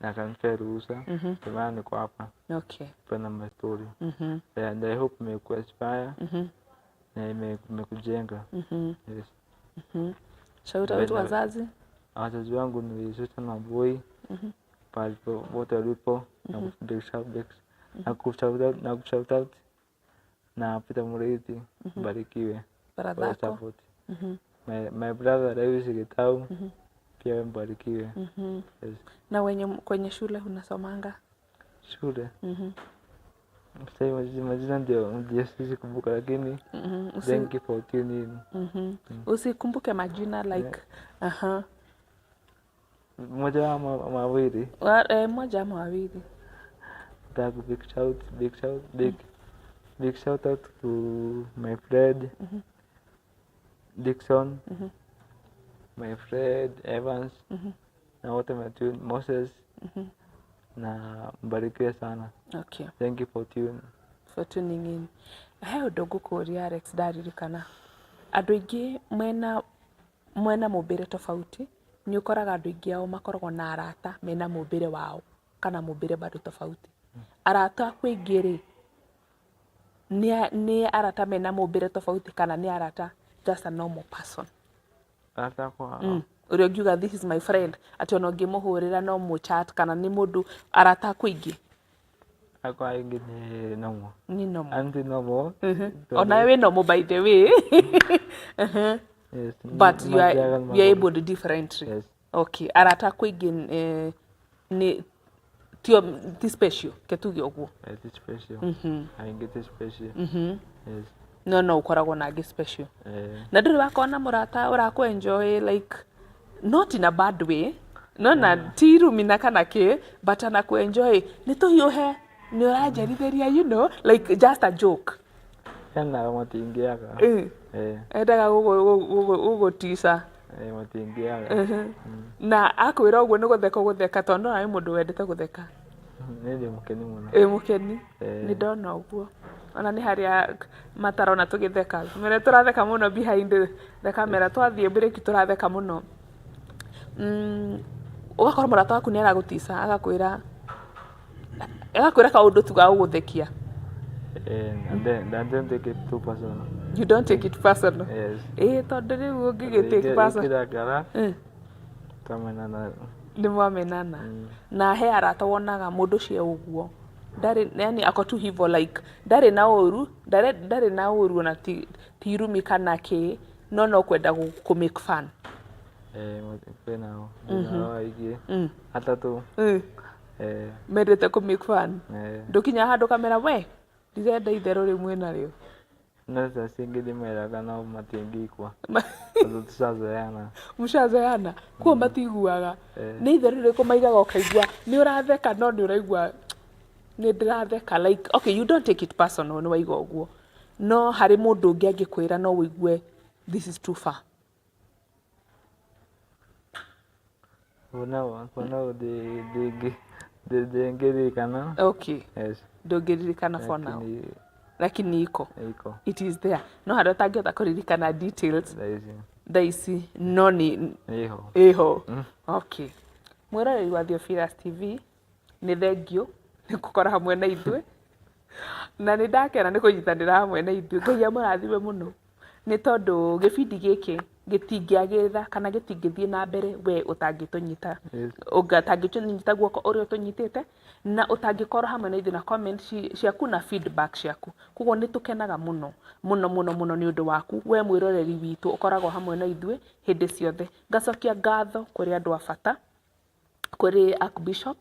Na akanipea ruhusa. Ndio maana niko hapa. Okay. Kupenda my story. And I hope imekuinspire. Na imekujenga. Yes. Shout out wazazi. Wazazi wangu ni Susan Wambui. Pale popote walipo. Na big shout, big na kushout out, na kushout out. Na Peter Muriithi, mbarikiwe. Brother Kwa yako. support. My brother Lewis Gitau, pia mbarikiwe. Yes. Na wenye kwenye shule unasomanga? Shule. Sasa majina ndio sisi kumbuka, lakini thank you for tuning in. Usikumbuke majina like, aha. Mmoja ama mawili. Mmoja ama wawili. Thank big shout, big shout, big big shout out to my friend Dixon, my friend Evans na wote metune Moses na mbarikiwe sana. Okay. Thank you for tune. For tuning in. He ũndũ ngũkũria Alex ndaririkana. Andũ aingĩ mena mwena mũmbĩre tofauti, nĩ ũkoraga andũ aingĩ ao makoragwo na arata mena mũmbĩre wao kana mũmbĩre bado tofauti. Arata aku aingĩ rĩ, nĩ arata mena mũmbĩre tofauti kana nĩ arata just a normal person? Arata akwa Ũrĩa ũngiuga this is my friend, atĩ ona ũngĩmũhũrĩra no mũ chat kana nĩ mũndũ arata aku aingĩ? Akwa aingĩ nĩ normal. Nĩ normal. Anti normal. Onawe wĩ normal by the way. Yes. But you are, mathiaga you are able differently. Yes. Okay, arata aku aingĩ nĩ tio ti special, ke tuge ũguo. Eh, ti special. Aingĩ ti special. Yes. No no ũkoragwo na angĩ special. Eh, Na ndũrĩ wakorwo na mũrata ũrakũ enjoy like not in a bad way, no na ti rumina kana kĩ, but anakũ enjoy nĩ tũhiũhe nĩ ũranjerithĩria you know like just a joke. Hena matingĩaga. Eh, Endaga gũgũtica. Eh, matingĩaga. Na akwĩra ũguo nĩ gũtheka ũgũtheka tondũ no wĩ mũndũ wendete gũtheka. Nĩ ndĩ mũkeni mũno. Ĩ mũkeni. Eh. Nĩ ndona ũguo. Ona nĩ harĩa matarona tũgĩtheka. Mere tũratheka mũno behind the camera twathiĩ break tũratheka mũno. Ũgakorwo mũrata waku nĩ aragũtica agakwĩra kaũndũ tu ga gũgũthekia. Eh, and then I don't take it too personal. You don't take it personal. Yes. Ĩ tondũ rĩu ũngĩgĩ take personal. Ĩkĩrakara twamenana. Nĩ mwamenana. Na he arata wonaga mũndũ ũcio ũguo ndarĩ yani ako tu hivyo like ndarĩ na ũru ndarĩ na ũru ona ti irumi kana kĩ no no kwenda kũ make fun. Eh, kwĩnao. Kwĩnao aingĩ. Atatũ. Eh, Mendete kũ make fun. Eh. Ndũkinya handũ kamera we ndirenda itherũ rĩu mwĩnarĩo. No saa cingĩ ndĩmeraga no matingĩigua. Tondũ tũcazoeana. Mũcazoeana kuo matiguaga. Eh. Nĩ itherũ rĩrĩkũ maigaga ũkaigua nĩ ũratheka no nĩ ũraigua nĩ ndĩratheka like okay you don't take it personal nĩ waiga ũguo no harĩ mũndũ ũngĩ angĩkwĩra no ũigue this is too far. For now ndingĩririkana. Okay. Yes. Ndũngĩririkana for now. Lakini Lakini iko. Iko. It is there. No harĩa ũtangĩhota kũririkana details. Thaa ici. Thaa ici no nĩ Ĩho. Ĩho. Okay. Mwĩroreri wa Theophilus TV nĩ thengiũ nĩ gũkorwo hamwe na ithuĩ na nĩ ndakena nĩ kũnyitanĩra hamwe na ithuĩ. Ngai amũrathime mũno nĩ tondũ gĩbindi gĩkĩ gĩtingĩagĩrĩra kana gĩtingĩthiĩ na mbere we ũtangĩtũnyita. Yes. Ũtangĩtũnyita guoko ũrĩa ũtũnyitĩte na ũtangĩkorwo hamwe na ithuĩ na comment ciaku na feedback ciaku. Koguo nĩ tũkenaga mũno mũno mũno mũno nĩ ũndũ waku we mwĩroreri witũ ũkoragwo hamwe na ithuĩ hĩndĩ ciothe. Ngacokia ngatho kũrĩ andũ a bata, kũrĩ Archbishop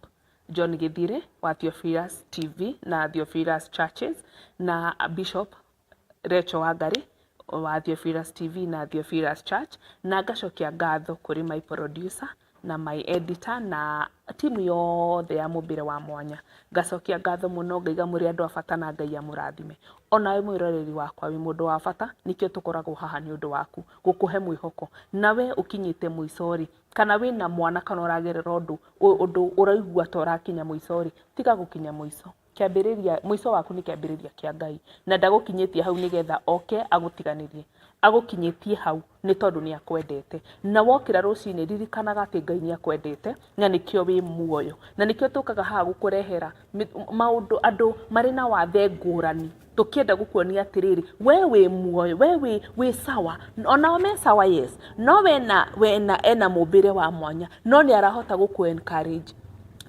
John Githire wa Theophilus TV na Theophilus Churches na Bishop Rachel Wangari wa Theophilus TV na Theophilus Church, na ngacokia ngatho kũrĩ my producer na my editor na timu yothe ya mũmbĩre wa mwanya. Ngacokia ngatho mũno ngaiga mũrĩ andũ a bata na Ngai amũrathime. Onawe mwĩroreri wakwa wĩ mũndũ wa bata, nĩkĩo tũkoragwo haha nĩ ũndũ waku gũkũhe mwĩhoko. Nawe ũkinyĩte mũico rĩ, kana wĩna mwana kana ũragerera ũndũ ũraigua ta ũrakinya mũico rĩ, tiga gũkinya mũico. Kĩambĩrĩria mũico waku nĩ kĩambĩrĩria kĩa Ngai na ndagũkinyĩtie hau nĩgetha oke agũtiganĩrie. Agũkinyĩtie hau nĩ tondũ nĩ akwendete. Na wokĩra rũcinĩ ririkanaga atĩ Ngai nĩ akwendete na nĩkĩo wĩ muoyo. Na nĩkĩo tũkaga haha gũkũrehera maũndũ andũ marĩ na wathe ngũrani tũkĩenda gũkuonia atĩrĩrĩ we wĩ muoyo, we wĩ sawa, onao me sawa yes, no wena ena mũmbĩre wa mwanya no nĩ arahota gũkũ encourage.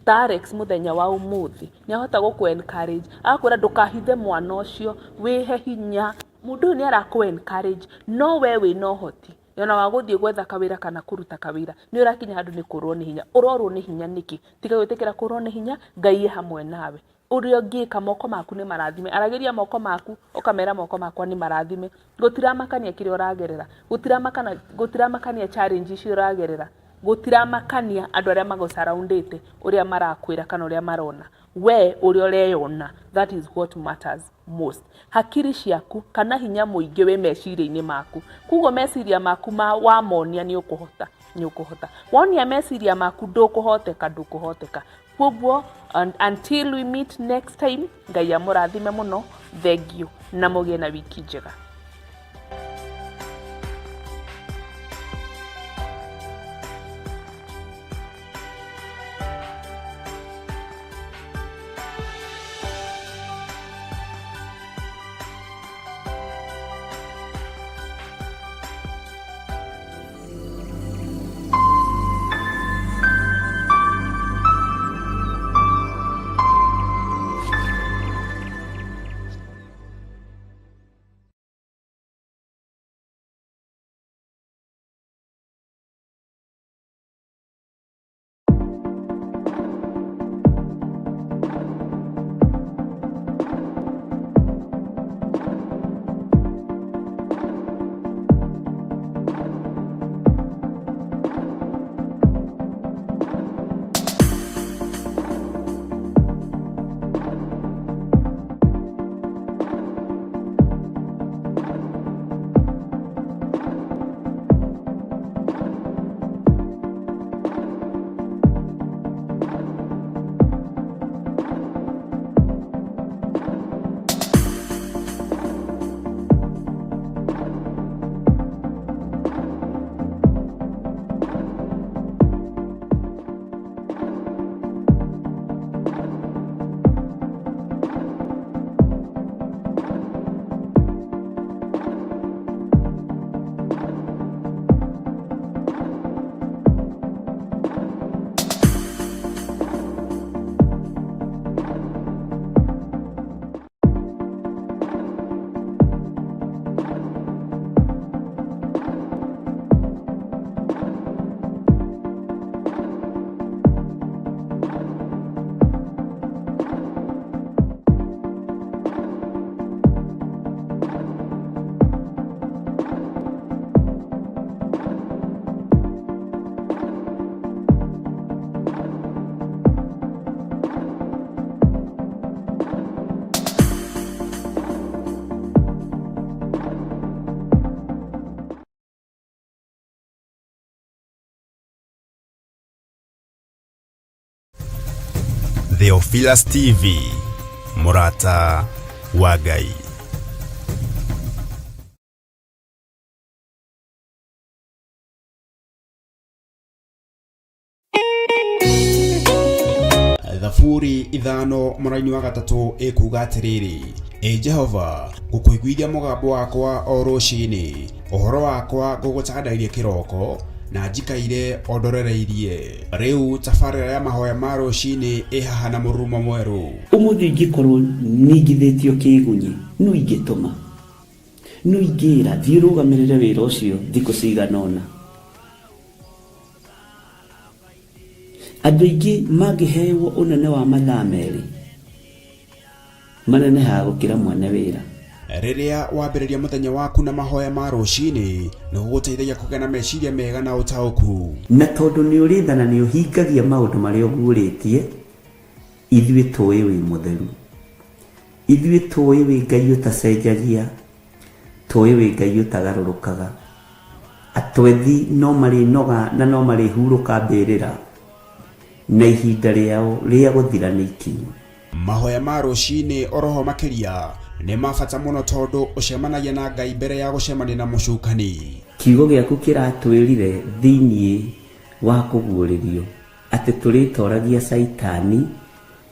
Ta Alex mũthenya wa ũmũthĩ nĩ ahota gũkũ encourage agakwĩra ndũkahithe mwana ũcio, wĩhe hinya. Mũndũ ũyũ nĩ arakũ encourage no we wĩna ũhoti ona wa gũthiĩ gwetha kawĩra kana kũruta kawĩra nĩ ũrakinya handũ nĩ kũrwo nĩ hinya. Ũrorwo nĩ hinya nĩkĩ? Tiga gwĩtĩkĩra kũrwo nĩ hinya, Ngai e hamwe nawe. Ũrĩa ũngĩka moko maku nĩ marathime. Aragĩria moko maku ũkamera moko makwa nĩ marathime. Gũtiramakania kĩrĩa ũragerera, gũtiramakania challenge icio ũragerera. Gũtiramakania andũ arĩa magũcaraundĩte ũrĩa marakwĩra kana ũrĩa marona. We ũrĩa ũreyona, that is what matters most. Hakiri ciaku kana hinya mũingĩ wĩ meciria-inĩ maku. Koguo meciria maku ma wamonia nĩ ũkũhota, nĩ ũkũhota. Wonia meciria maku ndũkũhoteka, ndũkũhoteka. Koguo until we meet next time, Ngai amũrathime mũno, thengiũ na mũgĩe na wiki njega. Theophilus TV, mũrata wa Ngai. Thaburi 5 mũraini wa 3 ĩkuga atĩrĩrĩ, Ĩ Jehova, ngũkũiguithia mũgambo wakwa o rũcinĩ, ũhoro wakwa ngũgũtandairie kĩroko, na njikaire o ndorereirie. Rĩu tabarĩra ya mahoya ma rũcinĩ ĩ haha na mũrurumo mwerũ. Ũmũthĩ ingĩkorwo ningithĩtio kĩgunyi, no ingĩtũma, no ingĩra thiĩ ũrũgamĩrĩre wĩra ũcio thikũ cigana ũna. Andũ aingĩ mangĩheo ũnene wa mathaa 2, manenehaga gũkĩra mwene wĩra. Rĩrĩa wambĩrĩria mũthenya waku na mahoya ma rũcinĩ, nĩ gũgũteithagia kũgĩa na meciria mega na ũtaũku. Na tondũ nĩ ũrĩ tha na nĩ ũhingagia maũndũ marĩa ũguũrĩtie, ithuĩ tũĩ wĩ mũtheru. Ithuĩ tũĩ wĩ Ngai ũtacenjagia, tũĩ wĩ Ngai ũtagarũrũkaga. Atwethi no marĩnoga na no marĩhurũka mbĩrĩra, na ihinda rĩao rĩa gũthira nĩ ikinyu. Mahoya ma rũcinĩ oroho makĩria nĩ ma bata mũno tondũ ũcemanagia na Ngai mbere ya gũcemania na mũcukani. Kiugo gĩaku kĩratwĩrire thĩinĩ wa kũguũrĩrio atĩ tũrĩtoragia Caitani,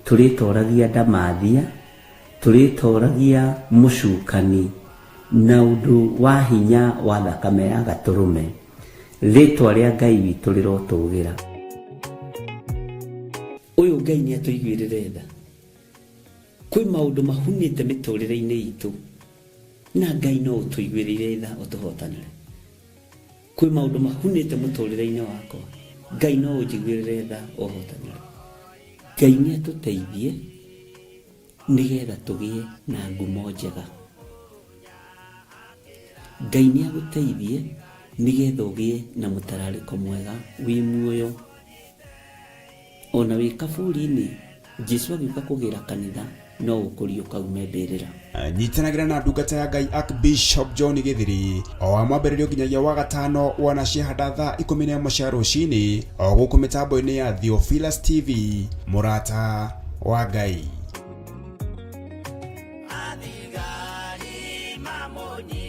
tũrĩtoragia ndamathia, tũrĩtoragia mũcukani na ũndũ wa hinya wa thakame ya gatũrũme. Rĩtwa rĩa Ngai witũ rĩrotũgĩra. Ũyũ Ngai nĩ atũiguĩrĩre tha. Kwĩ maũndũ mahunĩte mĩtũrĩre-inĩ itũ, na Ngai no ũtũiguĩrĩire tha ũtũhotanĩre. Kwĩ maũndũ mahunĩte mũtũrĩre-inĩ wakwa, Ngai no ũnjiguĩrĩre tha ũhotanĩre. Ngai nĩ atũteithie nĩgetha tũgĩe na ngumo njega. Ngai nĩ agũteithie Nĩgetha ũgĩe na mũtararĩko mwega wĩ muoyo ona wĩ kaburi-inĩ. Jesu agĩũka kũgĩra kanitha no ũkũriũka ume mbĩrĩra. Nyitanagĩra na ndungata ya Ngai Archbishop John Gĩthiri o wa mwambĩrĩrio nginyagia wa gatano wana ciahanda thaa 11 cia rũcinĩ o gũkũ mĩtambo-inĩ ya Theophilus TV, mũrata wa Ngai. Athigari mamũnyita.